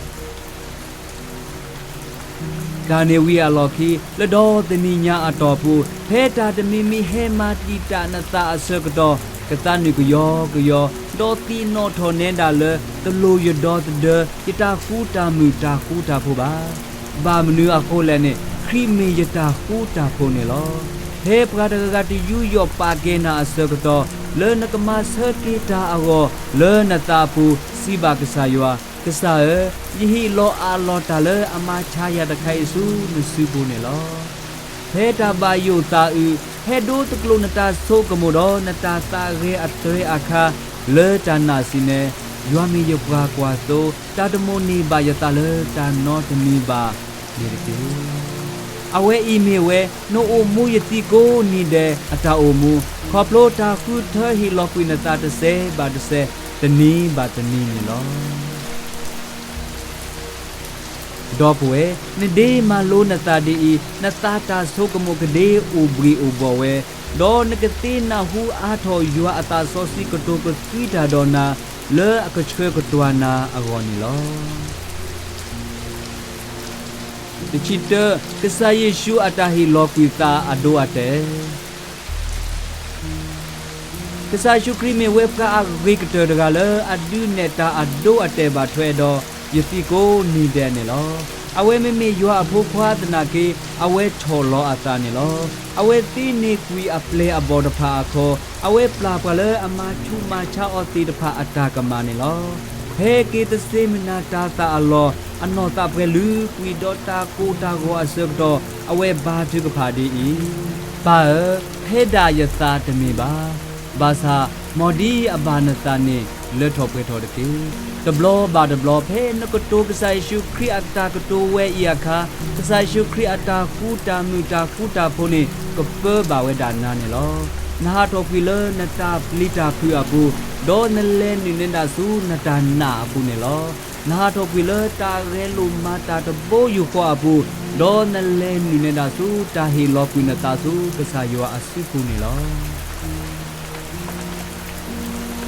တၢ်န့ၣ်ဝံၤအလီၢ်ခံ, လၢဒီတနံၤညါအတီၢ်ပူၤ, ဖဲတၢ်တမံၤမံၤဟဲမၤတံာ်တာ်နသးအဆၢကတီၢ်, ကသးနုာ်ကယီကယီ, ဒီးသ့ၣ်နီၣ်ထီၣ်နဲဒၣ်လၢ တလိၣ်ယဒီသဒၢ, ယတၢ်ဃူတၢ်မုာ်တၢ်ဃူတၢ်ဖိးဘၣ်. ဘၣ်မနုၤအဃိလဲၣ်န့ၣ်, ခရံာ်မ့ၢ်ယတၢ်ဃူတၢ်ဖိးန့ၣ်လီၤ. ဖဲပှၤတဂၤဂၤတယူးယီၣ်ပာ်ကဲနၤအဆၢကတီၢ်, လၢနကမၤဆၢက့ၤတၢ်အဂီၢ်, လၢနသးအပူၤ, စံးဘၣ်ကစၢ်ယွၤ, ကစၢ်ဧၢ, ယဟ့ၣ်လီၤအးလီၤတၢ်လၢအမၤဆါယၤတခါအံၤဆူနစုပူၤန့ၣ်လီၤ. ဖဲတၢ်ဘၣ်ယိၣ်သးအုး, ဟဲဒိတကျိာ်နတၢ်ဆိကမိၣ်ဒီးနတၢ်သးဂဲၤအတြဲၤအခါ, လၢတၢ်နာ်စံးန့ၣ်, ယွၤမ့ၢ်ယပှၤကွၢ်သိ, တၢ်တမိၣ်န့ၢ်ဘၣ်ယသးလၢတၢ်နီတမံၤဘၣ်န့ၣ်တက့ၢ်. အဝဲအံၤမ့ၢ်ဝဲ နအိၣ်မူယသံကိးနံၤဒဲးအတၢ်အိၣ်မူ, ခီဖျိတၢ်ဃုထၢဟ့ၣ်လီၤကွံာ်နသးတစဲးဘၣ်တစဲး, တနံၤဘၣ်တနံၤန့ၣ်လီၤ. ဒီပုၢ်ဝဲၢ်, နဒ့မၤလိနသးဒ်အံၤ, နသးတၢ်ဆိကမိၣ်ကဒ့အိၣ်ဘှံးအိၣ်ဘှီၣ်ဝဲ, ဒီးနကသ့နၢ်ဟူအါထီၣ်ယွၤအသးစီဆှံကတိၤကသွံတၢ်ဒီးနၤ, လၢအကဆှၢကတွၤနၤအဂီၢ်န့ၣ်လီၤ. တဆံတၢ, ကစၢ်ယ့ၣ်ၡူးအတၢ်ဟ့ၣ်လီၤကွံာ်သးအဒိအတဲာ် ကစၢ်ယ့ၣ်ၡူးခရံာ်မ့ၢ်ဝဲပှၤအဂ့ၤကတၢၢ်တဂၤလၢအဒုးနဲၣ်တၢ်အဒိအတဲာ်ဘၣ်ထွဲဒီး ယသံကိးနံၤဒဲးန့ၣ်လီၤ. အဝဲမ့မ့ၢ်ယွၤအဖိခွါသနာ်က့, အဝဲဆီၣ်လီၤအသးန့ၣ်လီၤ. အဝဲသ့န့ၢ်ကွံာ်အပျဲၢ်အဘီၣ်တဖၣ်အခီ, အဝဲပျၢ်ပှၤလၢအမၤဆူးမၤဆါအီၤသ့ၣ်တဖၣ်အတၢ်ကမၣ်န့ၣ်လီၤ. ဖဲက့ၤသစ့မုၢ်နၤတၤသၣ်အလီၢ်, အနီၢ်သးပှဲၤလုာ်ကွံာ်ဒီးတၢ်ကိၢ်တၢ်ဂီၤအဆၢကတီၢ်, အဝဲဘါထုကဖၣ်ဒ်အံၤ, ပၢ်ဧၢ, ဖဲဒၣ်ယသးတမ့ၢ်ဘၣ်. ဘၣ်ဆၣ်, မ်ဒ်အဘၣ်နသးန့ၣ် လၢထီၣ်ပှဲၤထီၣ်တက့ၢ်. တဘျီဘၣ်တဘျီ ဖဲနကတိၤကစၢ်ယ့ၣ်ၡူးခရံာ်အတၢ်ကတိၤဝဲအံၤအခါ, ကစၢ်ယ့ၣ်ၡူးခရံာ်အတၢ်ဃူတၢ်မုာ်တၢ်ဃူတၢ်ဖိးန့ၣ် ကပၢဘၣ်ဝဲဒၣ်နၤန့ၣ်လီၤ. နဟးထီၣ်ကွံာ်လၢနတၢ်ပျံၤတၢ်ဖုးအပူၤ, ဒီးနလဲၤနုာ်နဲဒၣ်ဆူနတၢ်နာ်အပူၤန့ၣ်လီၤ. နဟးထီၣ်ကွံာ်လၢတၢ်ဂဲၤလိာ်မၤတၢ်တဘိယူၢ်ဃီအပူၤ, ဒီးနလဲၤနုာ်နဲဒၣ်ဆူတၢ်ဟ့ၣ်လီၤကွံာ်နသးဆူကစၢ်ယွၤအစုပူၤန့ၣ်လီၤ.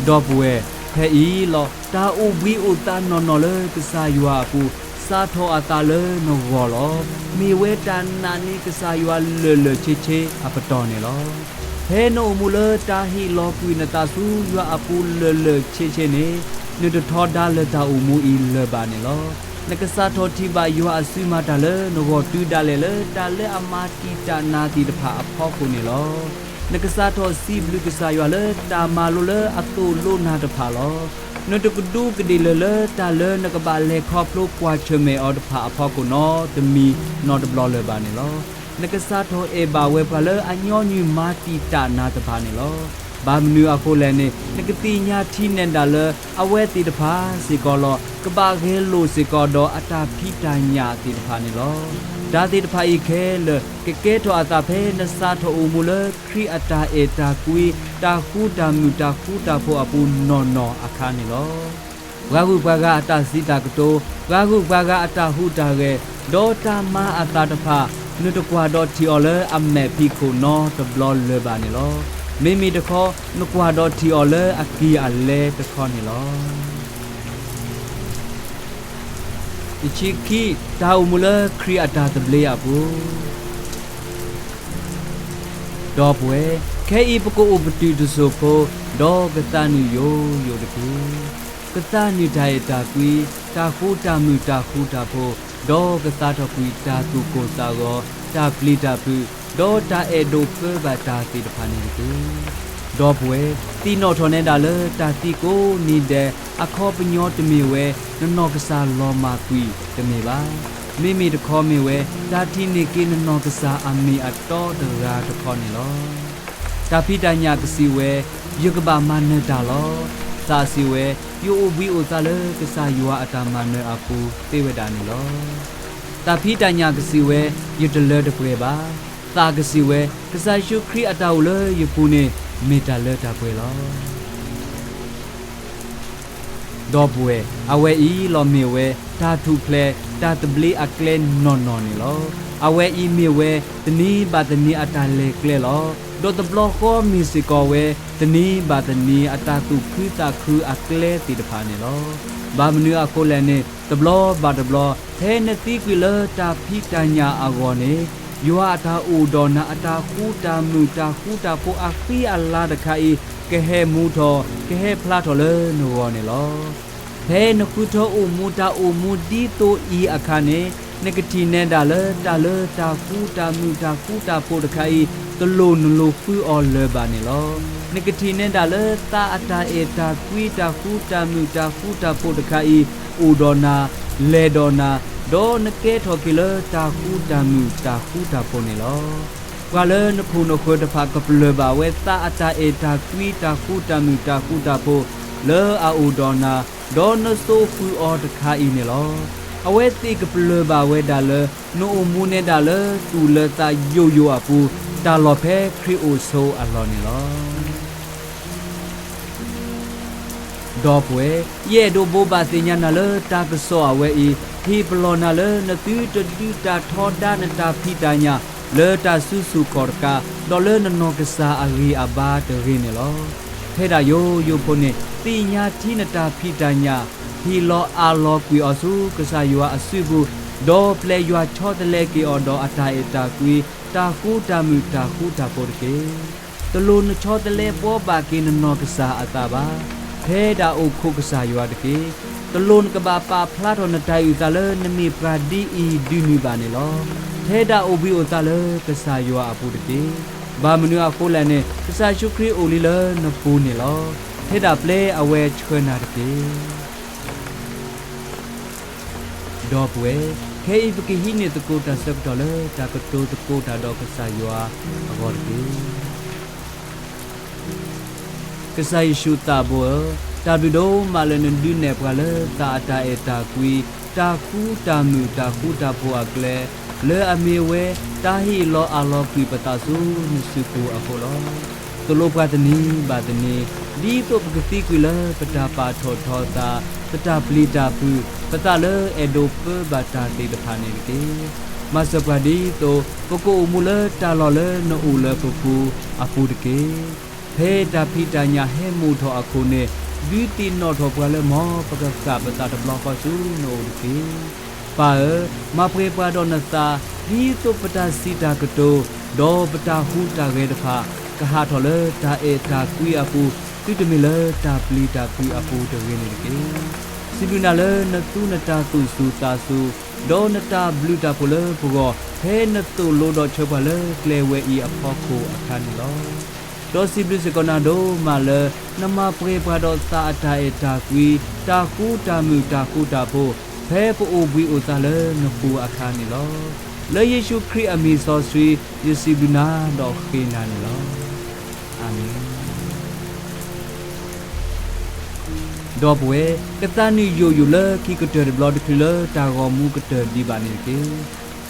ဒီပုၢ်ဝဲၢ်, ဖဲအံၤလီၤ တၢ်အိၣ်ဘှံးအိၣ်သါနီၢ်နီၢ်လၢကစၢ်ယွၤအပူၤ စးထီၣ်အသးလၢနဂီၢ်လီၤ. မ့ၢ်ဝဲတၢ်နာ်န့ၢ်ကစၢ်ယွၤလၢာ်လၢာ်ဆ့ဆ့အပတီၢ်န့ၣ်လီၤ. ဖဲနအိၣ်မူလၢတၢ်ဟ့ၣ်လီၤကွံာ်နသးဆူယွၤအပူၤလၢာ်လၢာ်ဆ့ဆ့န့ၣ်, နတထီဒါလၢတၢ်အိၣ်မူအံၤလၢၤဘၣ်န့ၣ်လီၤ. နကစးထီၣ်ထံၣ်ဘၣ်ယွၤအစုမၤတၢ်လၢနဂီၢ်တုၤဒၣ်လဲာ်လၢတၢ်လၢအမၤတံာ်တာ်နၤသ့ၣ်တဖၣ်အဖီခိၣ်န့ၣ်လီၤ. နကစးထီၣ်စံးဘျုးကစၢ်ယွၤလၢတၢ်မၤလိလၢအသိၣ်လိနၤတဖၣ်လီၤ. နတကဒူးကဒ့ၣ်လၢၤလၢတၢ်လၢနကဘၣ်လဲၤခီဖျိကွၢ်ဆၢၣ်မဲာ်အီၤတဖၣ်အဖီခိၣ်နီတမံၤနီတဘျီလၢၤဘၣ်န့ၣ်လီၤ. နကစးထီၣ်အဲၣ်ဘၣ်ဝဲပှၤလၢအညီနုၢ်မၤတံာ်တာ်နၤတဖၣ်န့ၣ်လီၤ. ဘၣ်မနုၤအဃိလဲၣ်န့ၣ်, နကသ့ၣ်ညါထံၣ်နဲဒၣ်လၢ အဝဲသ့ၣ်တဖၣ်စ့ၢ်ကီးလီၤ ကဘၣ်ဂဲၤလိာ်စ့ၢ်ကီးဒီးအတၢ်ဖံးတၢ်ညၣ်သ့ၣ်တဖၣ်န့ၣ်လီၤ. တၢ်သ့ၣ်တဖၣ်အံၤခဲလၢာ် ကကဲထီၣ်အသးဖဲနစးထီၣ်အိၣ်မူလၢခရံာ်အတၢ်အဲၣ်တၢ်ကွံ တၢ်ဃူတၢ်မုာ်တၢ်ဃူတၢ်ဖိးအပူၤနီၢ်နီၢ်အခါန့ၣ်လီၤ. ပှၤဂုၤပှၤဂၤအတၢ်စံးတၢ်ကတိၤ, ပှၤဂုၤပှၤဂၤအတၢ်ဟူးတၢ်ဂဲၤ, ဒီးတၢ်မၤအသးတဖၣ်, နတကွၢ်ဒီးထံၣ်အီၤလၢအမဲာ်ဖံးခိၣ်နီတဘျီလၢၤဘၣ်န့ၣ်လီၤ. မ့မ့ၢ်တခီ, နကွၢ်ဒီးထံၣ်အီၤလၢအကံၢ်အလဲတခီန့ၣ်လီၤ. တဆံခံ, တၢ်အိၣ်မူလၢခရံာ်အတၢ်သဘျ့အပူၤ ဒီပုၢ်ဝဲၢ်, ခဲအံၤပကအိၣ်ပတုာ်တစိၢ်ဖိ, ဒီးကသးနုာ်ယိယိတက့ၢ်. ကသးနုာ်တၢ်အဲၣ်တၢ်ကွံ, တၢ်ဃူတၢ်မုာ်တၢ်ဃူတၢ်ဖိး, ဒီးကသးထီၣ်ကွံာ်တၢ်သူၣ်ကိၢ်သးဂီၤ, တၢ်ပျံၤတၢ်ဖုး, ဒီးတၢ်အဲၣ်ဒိးပၢဘၣ်တၢ်သ့ၣ်တဖၣ်န့ၣ်တက့ၢ်. ဒီပုၢ်ဝဲၢ်, သ့ၣ်နီၣ်ထီၣ်နဲဒၣ်လၢတၢ်သံကိးနံၤဒဲး အခီပညီတမ့ၢ်ဝဲ နနီၢ်ကစၢ်လီၤမၢ်ကွံာ်တမ့ၢ်ဘၣ်. မ့မ့ၢ်တခီမ့ၢ်ဝဲ တၢ်ထံၣ်န့ၢ်က့ၤနနီၢ်ကစၢ်အမ့ၢ်အတီတဂၤတခီန့ၣ်လီၤ. တၢ်ဖံးတၢ်ညၣ်ကစံးဝဲ, ယကဘၣ်မၤနၢၤတၢ်လီၤ. သးစံးဝဲ, ယအိၣ်ဘှံးအိၣ်သါလၢကစၢ်ယွၤအတၢ်မၤနၢၤအပူၤသ့ဝဲဒၣ်န့ၣ်လီၤ. တၢ်ဖံးတၢ်ညၣ်ကစံးဝဲ, ယတလၢတပှဲၤဘၣ်. သးကစံးဝဲ, ကစၢ်ယ့ၣ်ၡူးခရံာ်အတၢ်အိၣ်လၢယပူၤန့ၣ် မ့ၢ်တၢ်လၢတၢ်ပှဲၤလီၤ. ဒီပုၢ်ဝဲၢ်, အဝဲအံၤလီၤမ့ၢ်ဝဲ တၢ်ထူၣ်ဖျဲး တၢ်သဘျ့အကျဲနီၢ်နီၢ်န့ၣ်လီၤ. အဝဲအံၤမ့ၢ်ဝဲ တနံၤဘၣ်တနံၤအတၢ်လဲၤကျဲလီၤ. ဒီးတဘျီဃီမ့ၢ်စ့ၢ်ကီးဝဲ တနံၤဘၣ်တနံၤအတၢ်သူၣ်ခုသးခုအကျဲသ့ၣ်တဖၣ်န့ၣ်လီၤ. ဘၣ်မနုၤအဃိလဲၣ်န့ၣ် တဘျီဘၣ်တဘျီ ဖဲနသံကွံာ်လၢတၢ်ဖံးတၢ်ညၣ်အဂီၢ်န့ၣ် ယွၤအတၢ်အိၣ်ဒီးနၤအတၢ်ဃူတၢ်မုာ်တၢ်ဃူတၢ်ဖိးအဃံအလၤတခါအံၤ ကဟဲမူထီၣ် ကဟဲဖျါထီၣ်လၢနဂီၢ်န့ၣ်လီၤ. ဖဲနဃုထၢအိၣ်မူတၢ်အိၣ်မူဒ်သိးအံၤအခါန့ၣ် နကထံၣ်နဲဒၣ်လၢတၢ်လၢတၢ်ဃူတၢ်မုာ်တၢ်ဃူတၢ်ဖိးတခါအံၤ တလိၣ်နလိၣ်ဃုအီၤလၢၤဘၣ်န့ၣ်လီၤ. နကထံၣ်နဲဒၣ်လၢသးအတၢ်အဲၣ်တၢ်ကွံတၢ်ဃူတၢ်မုာ်တၢ်ဃူတၢ်ဖိးတခါအံၤ အိၣ်ဒီးနၤ, လဲၤဒီးနၤ, ဒီးနကဲထီၣ်က့ၤလၢတၢ်ဃူတၢ်မုာ်တၢ်ဃူတၢ်ဖိးန့ၣ်လီၤ. ပှၤလၢနခိၣ်နဃၢၤတဖၣ်ကပလၢၢ်ဘၣ်ဝဲသးအတၢ်အဲၣ်တၢ်ကွံတၢ်ဃူတၢ်မုာ်တၢ်ဃူတၢ်ဖိး လၢအအိၣ်ဒီးနၤ, ဒီးနစိာ်ဃုာ်အီၤတခါအံၤန့ၣ်လီၤ. အဝဲသ့ၣ်ကပလၢၢ်ဘၣ်ဝဲဒၣ်လၢ နအိၣ်မူနဲဒၣ်လၢသူၣ်လၢသးယိာ်ယိာ်အပူၤ တၢ်လီၢ်ဖဲခရံာ်အိၣ်ဆိးအလီၢ်န့ၣ်လီၤ. ဒီပုၢ်ဝဲၢ်, ယအဲၣ်ဒိးဘိးဘၣ်သ့ၣ်ညါနၤလၢတၢ်ကစီၣ်အဝဲအံၤ ဟ့ၣ်ပလီၢ်နၤလၢနသုတဒုးတၢ်ထီဒါနတၢ်ဖံးတၢ်ညၣ် လၢတၢ်စုဆူၣ်ခီၣ်တကး ဒီးလၢနနီၢ်ကစၢ်အဂံၢ်အဘါတဂ့ၤန့ၣ်လီၤ. ထဲဒၣ်ယိယိဖိန့ၣ် သ့ၣ်ညါထံနတၢ်ဖံးတၢ်ညၣ် ဟ့ၣ်လီၤအးလီၤကွံာ်အီၤဆူကစၢ်ယွၤအစုပူၤ, ဒီးပျဲယွၤဆီတလဲက့ၤအီၤဒီးအတၢ်အဲၣ်တၢ်ကွံ တၢ်ဃူတၢ်မုာ်တၢ်ဃူတၢ်ဖိးတက့ၢ်. တလိၣ်နဆီတလဲဘှီဘၣ်က့ၤနနီၢ်ကစၢ်အသးဘၣ်. ထဲဒၣ်အိၣ်ခိးကစၢ်ယွၤတက့ၢ်. တလိၣ်နကဘၣ်ပာ်ဖျါထီၣ်နတၢ်အုၣ်သးလၢနမ့ၢ်ပှၤဒ်အံၤဒ်နုၤဘၣ်န့ၣ်လီၤ. ထဲဒၣ်အိၣ်ဘှံးအိၣ်သါလၢကစၢ်ယွၤအပူၤတက့ၢ်. ဘၣ်မနုၤအဃိလဲၣ်န့ၣ် ကစၢ်ယ့ၣ်ၡူးခရံာ်အိၣ်လံလၢနပူၤန့ၣ်လီၤ. ထဲဒၣ်ပျဲအဝဲဆှၢနၤတက့ၢ်. ဒီပုၢ်ဝဲၢ်, ခဲအံၤပကဟံးန့ၢ်သကိးတၢ်ဆၢကတီၢ်လၢတၢ်ကတိၤသကိးတၢ်ဒီးကစၢ်ယွၤအဂီၢ်တက့ၢ်. ကစၢ်ယ့ၣ်ၡူးသးဘိဧၢ, တၢ်ဘျုးဒိၣ်မးလၢနဒုးနဲၣ်ပှၤလၢသးအတၢ်အဲၣ်တၢ်ကွံ, တၢ်ဃူတၢ်မုာ်တၢ်ဃူတၢ်ဖိးအကျဲ, လၢအမ့ၢ်ဝဲ တၢ်ဟ့ၣ်လီၤအးလီၤကွံာ်ပသးဆူနစုပူၤအဃိလီၤ. သိၣ်လိပှၤတနံၤဘၣ်တနံၤ, ဒ်သိးပကသံကွံာ်လၢပတၢ်ပာ်ထီၣ်ထီသး, ပတၢ်ပျံၤတၢ်ဖုး, ပသးလၢအဲၣ်ဒိးပၢဘၣ်တၢ်သ့ၣ်တဖၣ်န့ၣ်တက့ၢ်. မၤစၢၤပှၤဒ်သိး ပကအိၣ်မူလၢတၢ်လီၢ်လၢနအိၣ်လၢပပူၤအပူၤတက့ၢ်. ဖဲတၢ်ဖံးတၢ်ညၣ်ဟဲမိၣ်ထီၣ်အခိၣ်န့ၣ်, ဒုးသ့ၣ်နီၣ်ထီၣ်ပှၤလၢမ်ပကဃၣ်ပသးတဘျီဃီဆူနအိၣ်တက့ၢ်. ပၢ်ဧၢ, မၤပှဲၤပှၤဒီးနသး, ဒ်သိးပတၢ်စံးတၢ်ကတိၤ, ဒီးပတၢ်ဟူးတၢ်ဂဲၤတဖၣ်, ကဟးထီၣ်လၢတၢ်အဲၣ်တၢ်ကွံအပူၤ, သုတမ့ၢ်လၢတၢ်ပျံၤတၢ်ဖုးအပူၤတဂ့ၤန့ၣ်တက့ၢ်. စံးဘျုးနၤလၢနသူနတၢ်သူၣ်စူၤသးစူၤ, ဒီးနတၢ်ဘျုးတၢ်ဖှိၣ်လၢပဂီၢ်, ဖဲနသိၣ်လိဒီးဆှၢပှၤလၢကျဲဝဲအံၤအဖီခိၣ်အခါန့ၣ်လီၤ. ဒီးစံးဘျုးစ့ၢ်ကီးနၤဒိၣ်မးလၢ နမၤပှဲၤပှၤဒီးသးအတၢ်အဲၣ်တၢ်ကွံ, တၢ်ဃူတၢ်မုာ်တၢ်ဃူတၢ်ဖိး, ဖဲပအိၣ်ဘှံးအိၣ်သါလၢနပူၤအခါန့ၣ်လီၤ. လၢယ့ၣ်ၡူးခရံာ်အမံၤစီဆှံ, ယစံးဘျုးနၤဒီးဃ့နၤန့ၣ်လီၤ. အၤမ့ၣ်. ဒီပုၢ်ဝဲၢ်, ကသးနံၣ်ယိာ်ယိာ်လၢခံကတၢၢ်တဘျီတချုးလၢ တၢ်ဂီၤမူကတၢၢ်ဒံးဘၣ်န့ၣ်တက့ၢ်.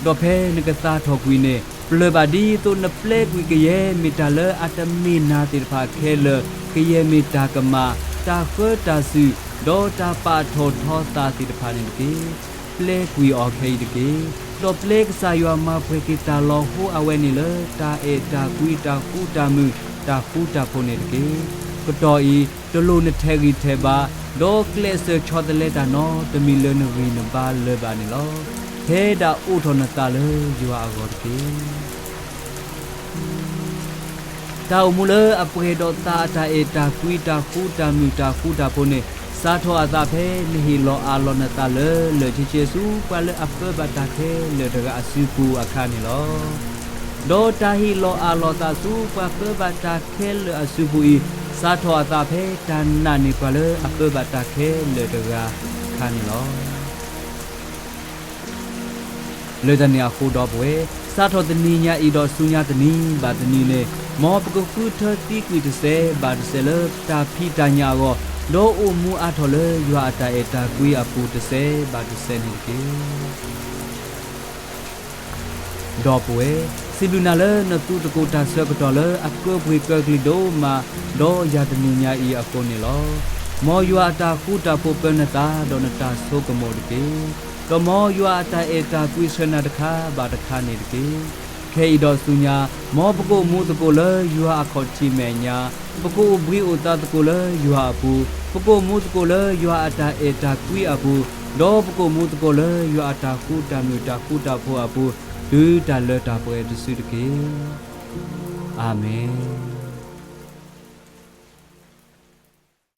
ဒီးဖဲနကသါထီၣ်ကွံာ်န့ၣ်, ပျၢၤဘၣ်ဒ်သိးနပျဲကွံာ်ကယဲၢ်မ့ၢ်တၢ်လၢအတမ့ၢ်နၤသ့ၣ်တဖၣ်ခဲလၢာ်, ကယဲၢ်မ့ၢ်တၢ်ကမၣ်, တၢ်ဃၢတၢ်စူၢ်, ဒီးတၢ်ပာ်ထီၣ်ထီသးသ့ၣ်တဖၣ်န့ၣ်တက့ၢ်. ပျဲကွံာ်အီၤခဲအံၤတက့ၢ်. ဒီးပျဲကစၢ်ယွၤမၤပှဲၤက့ၤတၢ်လီၤဟိအဝဲန့ၣ်လၢ တၢ်အဲၣ်တၢ်ကွံတၢ်ဃူတၢ်မုာ်တၢ်ဃူတၢ်ဖိးန့ၣ်တက့ၢ်. ကတီၢ်အံၤ တလိၣ်နထဲးဂံၢ်ထဲးဘါ, ဒီးကျဲးစၢးဆီတလဲတၢ်နီတမံၤလၢနဂံၢ်နဘါလၢၤဘၣ်န့ၣ်လီၤ. ထဲဒၣ်အိးထီၣ်နသးလၢယွၤအဂီၢ်တက့ၢ်. တၢ်အိၣ်မူလၢအပှဲၤဒီးသးအတၢ်အဲၣ်တၢ်ကွံတၢ်ဃူတၢ်မုာ်တၢ်ဃူတၢ်ဖိးန့ၣ်, စးထီၣ်အသးဖဲနဟ့ၣ်လီၤအးလီၤနသးလၢာ်လၢာ်ဆ့ဆ့ဆူပှၤလၢအပၢဘၣ်တၢ်ခဲလၢာ်တဂၤအစုပူၤအခါန့ၣ်လီၤ. ဒီးတၢ်ဟ့ၣ်လီၤအးလီၤသးဆူပှၤပၢဘၣ်တၢ်ခဲလၢာ်အစုပူၤအံၤ, စးထီၣ်အသးဖဲတၢ်နာ်န့ၢ်ပှၤလၢအပၢဘၣ်တၢ်ခဲလၢာ်တဂၤအခါန့ၣ်လီၤ. လၢတၢ်န့ၣ်အဃိဒီပုၢ်ဝဲၢ်, စးထီၣ်တနံၤညါအံၤဒီးဆူညါတနံၤဘၣ်တနံၤန့ၣ်, မ်ပကဃုထၢသံကွံာ်တစဲးဘၣ်တစဲးလၢတၢ်ဖံးတၢ်ညၣ်အဂီၢ်, ဒီးအိၣ်မူအါထီၣ်လၢယွၤအတၢ်အဲၣ်တၢ်ကွံအပူၤတစဲးဘၣ်တစဲးန့ၣ်တက့ၢ်. ဒီပုၢ်ဝဲၢ်, စံးဘျုးနၤလၢနသူသကိးတၢ်ဆၢကတီၢ်လၢအကၢပှ့ၤကၢကလံၤဒိၣ်မး, ဒီးယၤတနံၤညါအံၤအဃိန့ၣ်လီၤ. မ်ယွၤအတၢ်ဃူတၢ်ဖိးပၢနသးဒီးနတၢ်ဆိကမိၣ်တက့ၢ်. ဒီးမ်ယွၤအတၢ်အဲၣ်တၢ်ကွံဆှၢနၤတခါဘၣ်တခါန့ၣ်တက့ၢ်. ခဲအံၤဒီးဆူညါ, မ်ပကအိၣ်မူသကိးလၢယွၤအခီၣ်ထံးမဲာ်ညါ, ပကအိၣ်ဘှံးအိၣ်သါသကိးလၢယွၤအပူၤ, ပကအိၣ်မူသကိးလၢယွၤအတၢ်အဲၣ်တၢ်ကွံအပူၤ, ဒီးပကအိၣ်မူသကိးလၢယွၤအတၢ်ဃူတၢ်မုာ်တၢ်ဃူတၢ်ဖိးအပူၤ, တုၤတၢ်လၢတၢ်ပှဲၤတစုတက့ၢ်. အၤမ့ၣ်.